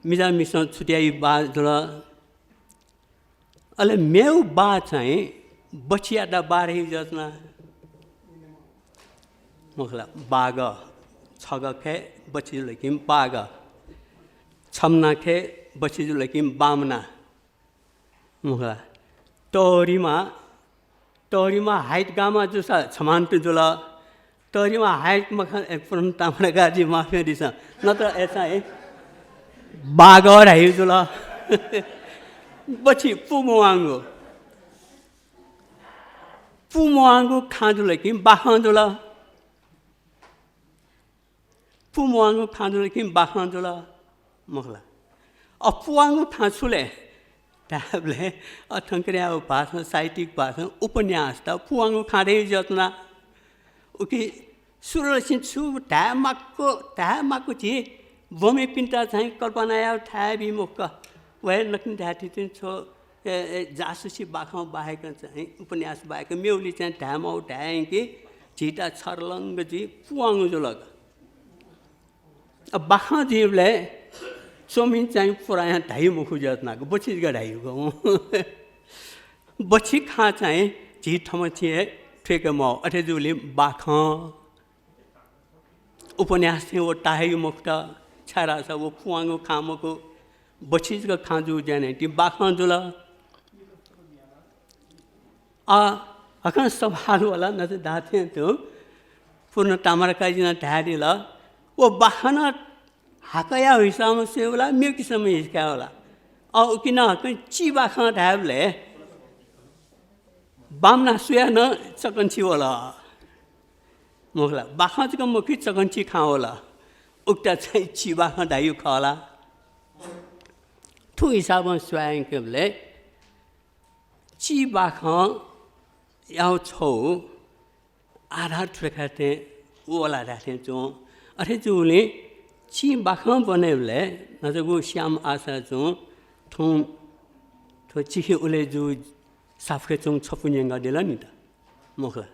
मिजंमिसं छुट्याइगु बा जुल। अले मेगु बा चाहिँ बछियात बा धाइगु जुयाच्वन। मखु ला, बागः। छगः खँय् बछि जुल कि बागः। छम्हना खँय् बछि जुल कि बाम्हना। मखु ला। तःरिमा, तःरिमा height गामा जूसा छम्हना तुं जुल। तःरिमा height मखु, ए, पूर्ण ताम्राकारजी माफ यानादिसँ। नत्र अय्‌सां हे बागः धाइगु जुल। बछि पु मवांगु। पु मवांगु खँ जुल कि बाखँ जुल? पु मवांगु खँ जुल कि बाखँ जुल? मखु ला। अ, पुवांगु खँ छु ले? धायेबलय् अ, थौंकन्हय्‌या भाषां, साहित्यिक भाषां उपन्यासत पुवांगु खँ धाइगु जुयाच्वन। उकिं सुरुलसिं छु धाये माक्व, धाये माक्व झी बमय्‌पिन्त चाहिँ कल्पनाया थाय् बी मखु का। व हे नकतिनि धाये थें थें छगू, ए, ए, जासुसी बाखं बाहेक चाहिँ, उपन्यास बाहेक मेगुलि चाहिँ धाये माःगु धाये यंकी, झीत छर्लंग जुइ, पुवांगु जुल का। अब बाखं जुइबलय् च्वमिं चाहिँ पुरायां धाइ मखु जुयाच्वनागु, बछि जक धाइगु। बछि खँ चाहिँ झी थःम्हं हे थुइके माः। अथे जूगुलिं बाखं उपन्यास थें व ताःहाइगु मखुत, छाय्‌धाःसा व पुवांगु खँ मखु, बछि जक खँ जूगु जुयाः नं ति बाखं जुल। अ, हकनं सवाल वल, नकतिनि धाये थें तुं, पूर्ण ताम्राकारजीं नं धयादिल, व बाखं हाकःया हिसाबं स्वयेबलय् मेगु किसिमं हिसकायेबलय्। अ, उकिं नं हकनं चिबाखं धायेबलय् बाम्हना स्वयाः नं चकंछि वल। मखु ला, बाखं जक मखु, चकंछि खँ वल। उकियात चाहिँ चिबाखं धाइगु खः ला? थ्व हिसाबं स्वये यंकेबलय् चिबाखंया छगू आधार थुइकाये थें वल धाये थें च्वं। अथे जूगुलिं चिबाखं ब्वनेबलय् न्हापांगु श्याम आशा जुं थौं थ्व चिखि उलय् जूगु साफखे च्वंगु छपु न्यंकादिल नि त, मखु ला?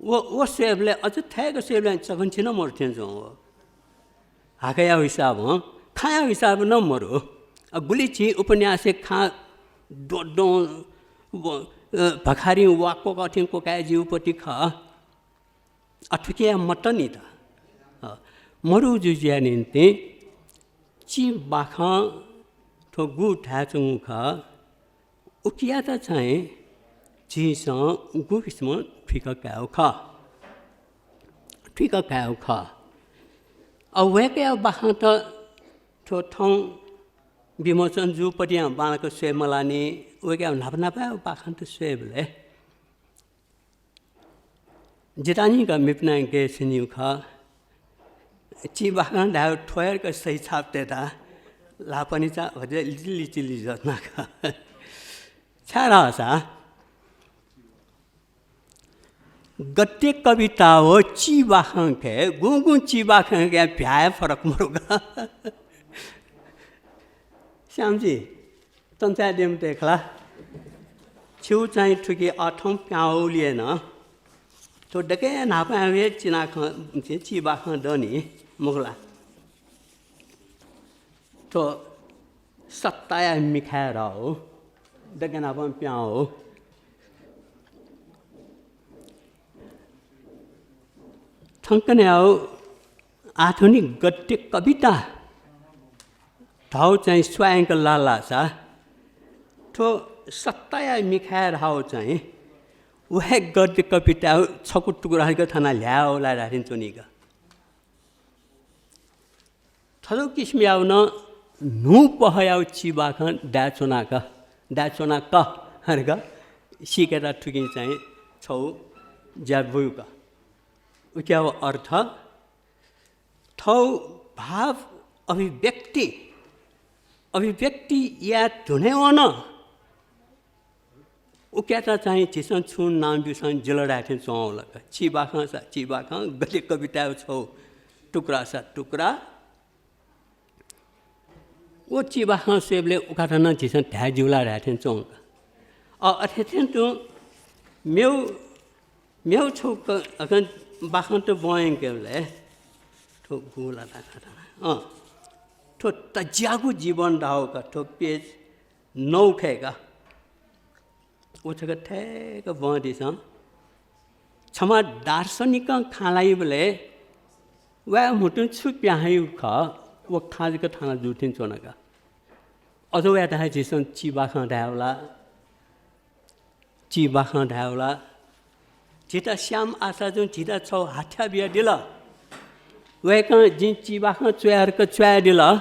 व, व स्वयेबलय्, अझ थय्‌क स्वयेबलय् चकंछि नं मरु थें च्वं व। हाकःया हिसाबं, खँया हिसाबं नं मरु। अ, गुलि झी उपन्यासय् खँ द्वद्वं, व, अ, भखारिं वा क्वकः थें क्वकाय् जूगु पति खः। अ, थुकिया मत नि त। अ, मरु जुजुया निंतिं चिबाखं थ्व गु धायेच्वंगु खः। उकियात चाहिँ झीसं गु किसिमं थुइका कायेगु खः। थुइका कायेगु खः। अ, वय्‌कःया बाखंत थ्व थौं विमोचन जूगु पतिं बांलाक स्वये मलानि, वय्‌कःया न्हापा न्हापाया बाखंत स्वयेबलय् जितः नं का मेपिन्त गय् स्यनीगु खः। चिबाखं धायेगु थ्व हे का सही छाप तयेत ल्हापनिचा भचा लिचिलिचिलिजनाक छाय् धाःसा गद्य कविता व चिबाखंके गुं गुं चिबाखंके भ्याये फरक मरुगा। श्यामजी, तंचाय् देम ते खला। छिउ चाहिँ थुकी अथं प्याउलिए न। तो दके नापा वे चिना खं, चिबाखं दनि मखुला। तो सत्ताया मिखाय् रह हो। दके नापा प्याउ हो। थंकन्याउ आधुनिक गद्य कविता धाउ चाहिँ स्वायंक लालासा, थ्व सत्ताया मिखाय् धाउ चाहिँ वहे गद्य कविता छकु टुक्रा हइक थाना ल्याउ ला राथिन चुनिक। थजौ किसिमयाउ न न्हू पहयाउ चिबाखं दाय् च्वनाक, दाय् च्वनाक हरक सीकेता थुकिं चाहिँ छौ ज्या बुयुक। उकियाउ अर्थ थौ भाव अभिव्यक्ति, अभिव्यक्ति या धुने वन। उकियात चाहिँ झीसं छुं नाम ब्यूसं जिल धाये थें च्वंवल का। चिबाखं सा चिबाखं, गद्य कवितायु छौ टुक्रा सा टुक्रा। व चिबाखं स्वयेबलय् उकात नं झीसं धाये ज्यू ला धाये थें च्वं का। अ, अथे थें तुं मेउ, मेउ छौ क-, अकन बाखंत ब्वं यंकेबलय् थ्व गुला ला का। अँ, थ्व तज्याःगु जीवन धाउ का, थ्व page नौ खय् का। व छकः थय्क ब्वंदिसँ। छम्ह दार्शनिकं खँ ल्हाइबलय् वया म्हुतुं छु पिहां हइगु खः, व खँ जक थाना जू थें च्वन का। अझ वयात हे झीसं चिबाखं धायेवला, चिबाखं धायेवला। झीत श्याम आचार्यजुं झीत छौ हाथ्या बियादिल। वय्कलं जिं चिबाखं च्वया धकाः च्वयादिल।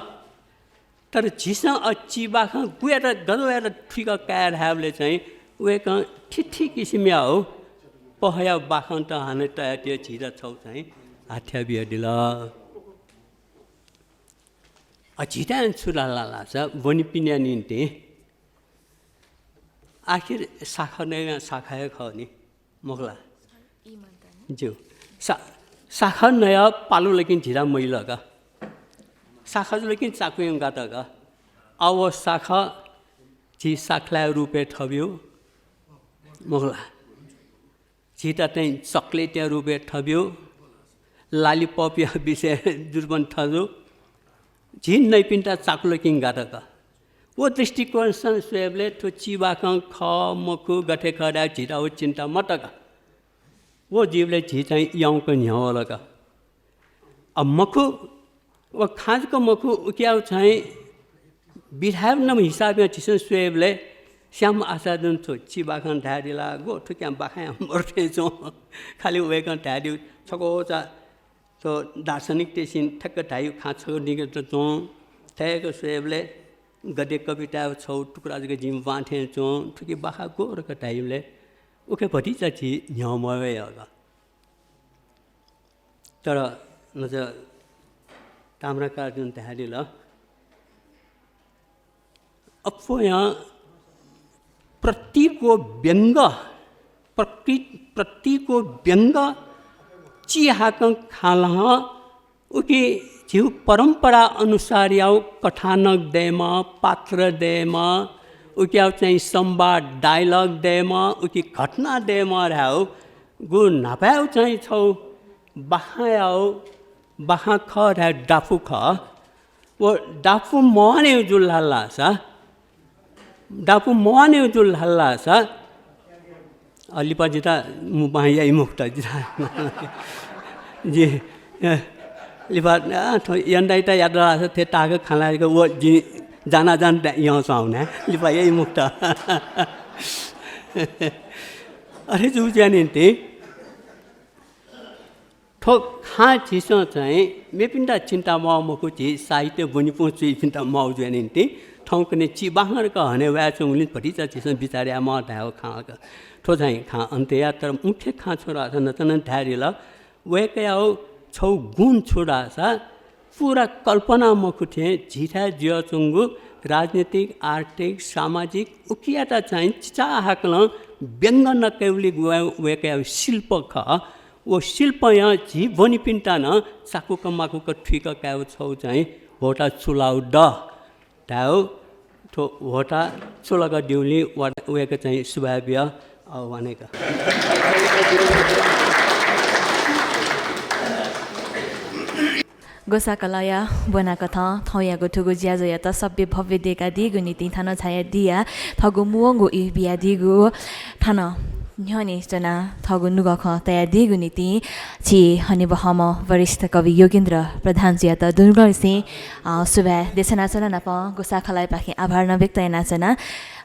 तर झीसं अ चिबाखं गुयात गजवयात थुइक काये धायेबलय् चाहिँ वय्कलं थीथी किसिमयाउ पहयाउ बाखंत हानं तयातया झीत छौ चाहिँ हाथ्या बियादिल। अ झीत छु धाल धाःसा ब्वनीपिनिया निंतिं आखिर साखः नयेगु साखः हे खः नि। मखुला। ज्यू। सा-, साखः नया पालु लकिं झीत मजिल का। साखः जुलकिं चाकुय् गात का। अ व साखः झी साखलाया रूपय् थब्यू। मखुला। झीत चाहिँ चकलेटया रूपय् थब्यू। लालिपपया विषय जुर्बन थजू। झी नइपिन्त चाकु लकिं गात का। व दृष्टिकोणसं स्वयेबलय् थ्व चिबाखं खः मखु गथे खः धाये झीत व चिन्ता मत का। व जीवलय् झी चाहिँ यंक न्ह्यवल का। अ मखु, व खँ जक मखु, उकियाउ चाहिँ विधाय् नं हिसाबं झीसं स्वयेबलय् श्याम आचार्यजुं थ्व चिबाखं धायेदिला, गु थुकियां बाखंया मरुथें च्वं। खालि वय्कलं धायेदिउ छकः चा थ्व दार्शनिकतय्सिं थ्यक्क धाइगु खँ छगू निगत च्वं। थय्क स्वयेबलय् गद्य कविताय् छौ टुक्रा जक जिं ब्वां थें च्वं। थुकी बाखा ग्वःगु धकाः धाइबलय् उखे भतिचा झी न्ह्यः मवय् का। तर मचा ताम्राकारजुं धायेदिल, अप्वयं प्रतीक व व्यंग, प्रकृ-, प्रतीक व व्यंग चिहाकं खँ ल्हाः, उकी झीउ परम्परा अनुसारयाउ कथानक दयेमा, पात्र दयेमा, उकियाउ चाहिँ संवाद, dialogue दयेमा, उकी घटना दयेमा धायेउ गु न्हापायाउ चाहिँ छौ बाखंयाउ, बाखं खः धाये दाफु खः। व दाफु मवानेउ जुल धाल धाःसा, दाफु मवानेउ जुल धाल धाःसा, अ, लिपा जिता मुबां याइ मुक्त जिता। जि, अ, लिपा, अ, थ्व यन्दाइता यात धाःसा थे ताक खाना व जि जाना जान यं स्वाउने। लिपा याइ मुक्त। अथे जू ज्या निंतिं थ्व खँ झीसं चाहिँ मेपिन्त चिन्ता मवः मखु, झी साहित्य ब्वनिपुं चुइपिन्त मवः जुया निंतिं थौंकन्हय् चिबाखंक हने वयाच्वंगुलिं भतिचा झीसं बिचाः यायेमाः धायेगु खँ खः। थ्व चाहिँ खँ अन्त्य याये, तर मुख्य खँ छु धाःसा नकतिनि धायेधुन, वय्कःयागु छगू गुण छु धाःसा पूरा कल्पना मखु थें झीथाय् जुयाच्वंगु राजनीतिक, आर्थिक, सामाजिक उकियात चाहिँ चिचाहाकलं व्यंग नकयागुलि वय्-, वय्कःयागु शिल्प खः। व शिल्पं झी ब्वनीपिन्त नं चाकुक माकुक थुइक कायेगु छगू चाहिँ ह्वःताः चूलाःगु दु धायेगु। थ्व ह्वःताः चूलाकादीगुलिं वा-, वय्कःयात चाहिँ सुभाय् बिया, अ, वनेक। ग्वसाःखलःया ब्वनाकथं थौंयागु थुगु ज्याझ्वःयात सभ्य भव्य दयेकादीगु निंतिं थन झायादिया थःगु मुंवंगु ई बियादीगु, थन न्ह्यःने च्वनाः थःगु नुगः खँ तयादीगु निंतिं झी हनेबहःम्ह वरिष्ठ कवि योगेन्द्र प्रधानजुयात दुनुगलंनिसें, अ, सुभाय् देछानाच्वना। नापं ग्वसाःखलःयापाखें आभार नं व्यक्त यानाच्वना।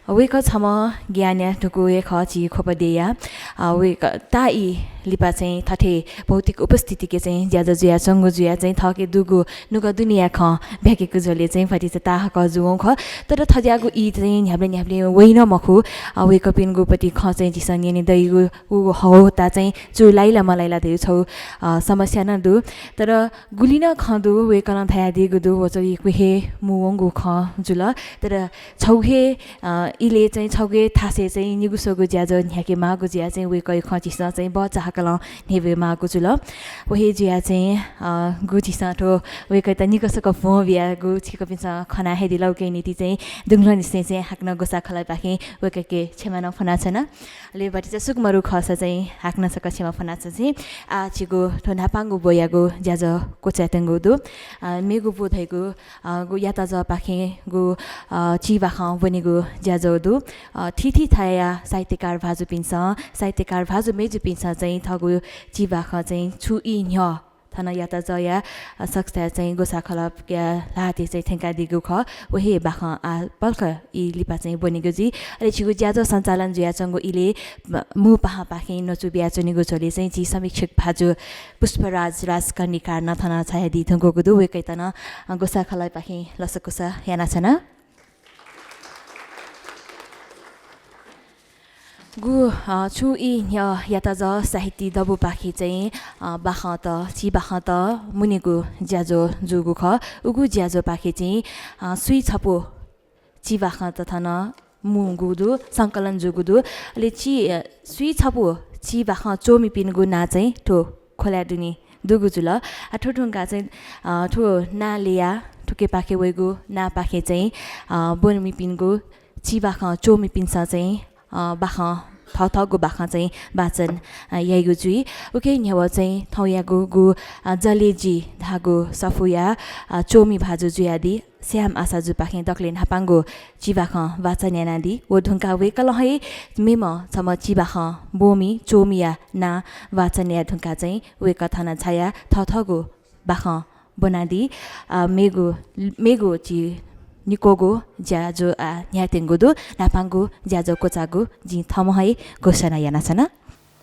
वय्कः छम्ह ज्ञानीया धुकू हे खः झी ख्वप देय्‌या। अ, वय्कः ताःई लिपा चाहिँ थथे भौतिक उपस्थितिके चाहिँ ज्याझ्वः जुयाच्वंगु जुयाः चाहिँ थःके दुगु नुगः दुनेया खँ ब्याकेगु झ्वलय् चाहिँ भतिचा ताहाकः जूगु खः। तर थज्याःगु ई चाहिँ न्ह्याबलें न्ह्याबलें वइन मखु। अ, वय्कःपिनिगु पति खँ चाहिँ झीसं न्यने दइगु उ ह्वःताः चाहिँ चूलाइ ला मलाइ ला धइगु छगू, अ, समस्या नं दु। तर गुलि नं खँ दु, वय्कलं धयादीगु दु, व चाहिँ यक्व हे मुंवंगु खँ जुल। तर छगू हे, अ, इलय् चाहिँ छगू हे थासय् चाहिँ निगू स्वगू ज्याझ्वः न्ह्याकेमाःगु जुयाः चाहिँ वय्कःया खँ झीसं चाहिँ बचाहाकलं न्ह्यब्वयेमाःगु जुल। व हे जुयाः चाहिँ, अ, गु झीसं थ्व वय्कःयात निकसक भ्वं बियागु छिकपिन्सं खना हे दिल, उकिया निंतिं चाहिँ दुनुगलंनिसें चाहिँ हाकनं ग्वसाःखलःयापाखें वय्कःके क्षमा नं फ्वनाच्वना। अले भतिचा सुक मरु खःसा चाहिँ हाकनं छकः क्षमा फ्वनाच्वना चाहिँ। आः झीगु थ्व न्हापांगु ब्वयागु ज्याझ्वः क्वचायेत्यंगु दु। अ, मेगु ब्व धइगु, अ, गु याताजःपाखें गु, अ, चिबाखं ब्वनेगु ज्याझ्वः दु। अ, थीथी थाय्‌या साहित्यकार भाजुपिन्सं, साहित्यकार भाजु मय्‌जुपिन्सं चाहिँ थःगु चिबाखं चाहिँ छु ई न्ह्यः थन याताजःया, अ, सकसित चाहिँ ग्वसाःखलःया ल्हातय् चाहिँ थ्यंकादीगु खः। व हे बाखं आः पलख ई लिपा चाहिँ ब्वनेगु जुइ। अले झीगु ज्याझ्वः सञ्चालन जुयाच्वंगु इलय् म-, मू पाहांपाखें न्वचु बियाच्वनीगु झ्वलय् चाहिँ झी समीक्षक भाजु पुष्पराज राजकर्णिकार नं थन झायादी धुंकूगु दु। वय्कःयात नं, अ, ग्वसाःखलःयापाखें लसकुस यानाच्वना। गु, अ, छु ई न्ह्यः याताजः साहित्य दबूपाखे चाहिँ, अ, बाखंत, चिबाखंत मुनेगु ज्याझ्वः जूगु खः। उगु ज्याझ्वःपाखे चाहिँ, अ, स्वीछपु चिबाखंत थन मुंगु दु, संकलन जूगु दु। अले चि-, अ, स्वीछपु चिबाखं च्वमिपिनिगु नां चाहिँ थ्व ख्वलाय् दुने दुगु जुल। आ, थ्व धुंकाः चाहिँ, अ, थ्व नां ल्ययाः थुकेपाखे वइगु नांपाखे चाहिँ, अ, ब्वमिपिनिगु चिबाखं च्वमिपिन्सं चाहिँ, अ, बाखं, थःथःगु बाखं चाहिँ वाचन, अ, याइगु जुइ। उकी न्ह्यः चाहिँ थौंयागु गु, अ, जले जि धाःगु सफूया, अ, च्वमि भाजु जुयादी श्याम आशाजुपाखें दकलय् न्हापांगु चिबाखं वाचन यानादी। व धुंकाः वय्कलं हे मेम्ह छम्ह चिबाखं ब्वमि च्वमिया नां वाचन याये धुंकाः चाहिँ वय्कः थन झायाः थःथःगु बाखं ब्वनादी। अ, मेगु, मेगु झी निक्वःगु ज्याझ्वः आः न्ह्यायेत्यंगु दु। न्हापांगु ज्याझ्वः क्वचाःगु जिं थम्हं हे घोषणा यानाच्वना।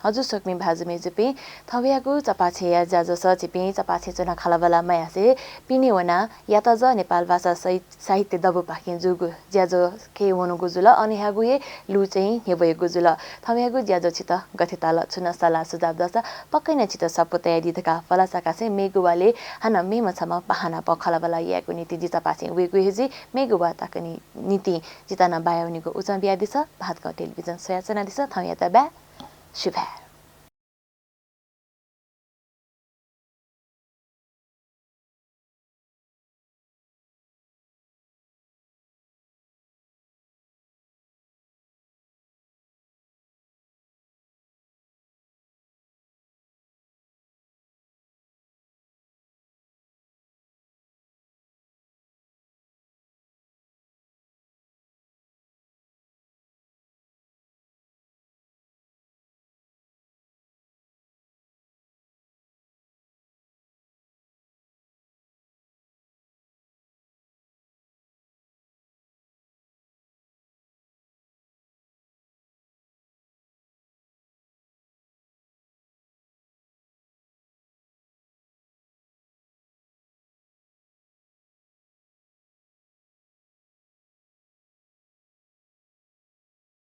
हजुर, स्वकुमि भाजु मय्जुपिं, थौंयागु चपाःछेँया ज्याझ्वलय् छिपिं चपाःछेँय् च्वनाः खँल्हाबल्हा मयासें पिने वनाः याताजः नेपालभाषा सहित साहित्य दबूपाखें जूगु ज्याझ्वलय् वनागु जुल। अन न्ह्यागु हे लुँ चाहिँ न्ह्यब्वयागु जुल। थौंयागु ज्याझ्वः छितः गथे ताल, छुं नं सल्लाह सुझाव दःसा पक्कै नं छितः स्वापू तयादी धकाः भलसा कासें मेगु वालय् हानं मेम्ह छम्ह पाहां नाप खँल्हाबल्हा यायेगु निंतिं जि चपाःछेँय् वयेगु हे जुइ। मेगु वा तक नि-, निंतिं जितः नं बाया वनेगु उजं बियादिसँ। भादगाउँ टेलिभिजन स्वयाच्वनादिसँ। थौंयात बाय्। सुभाय्।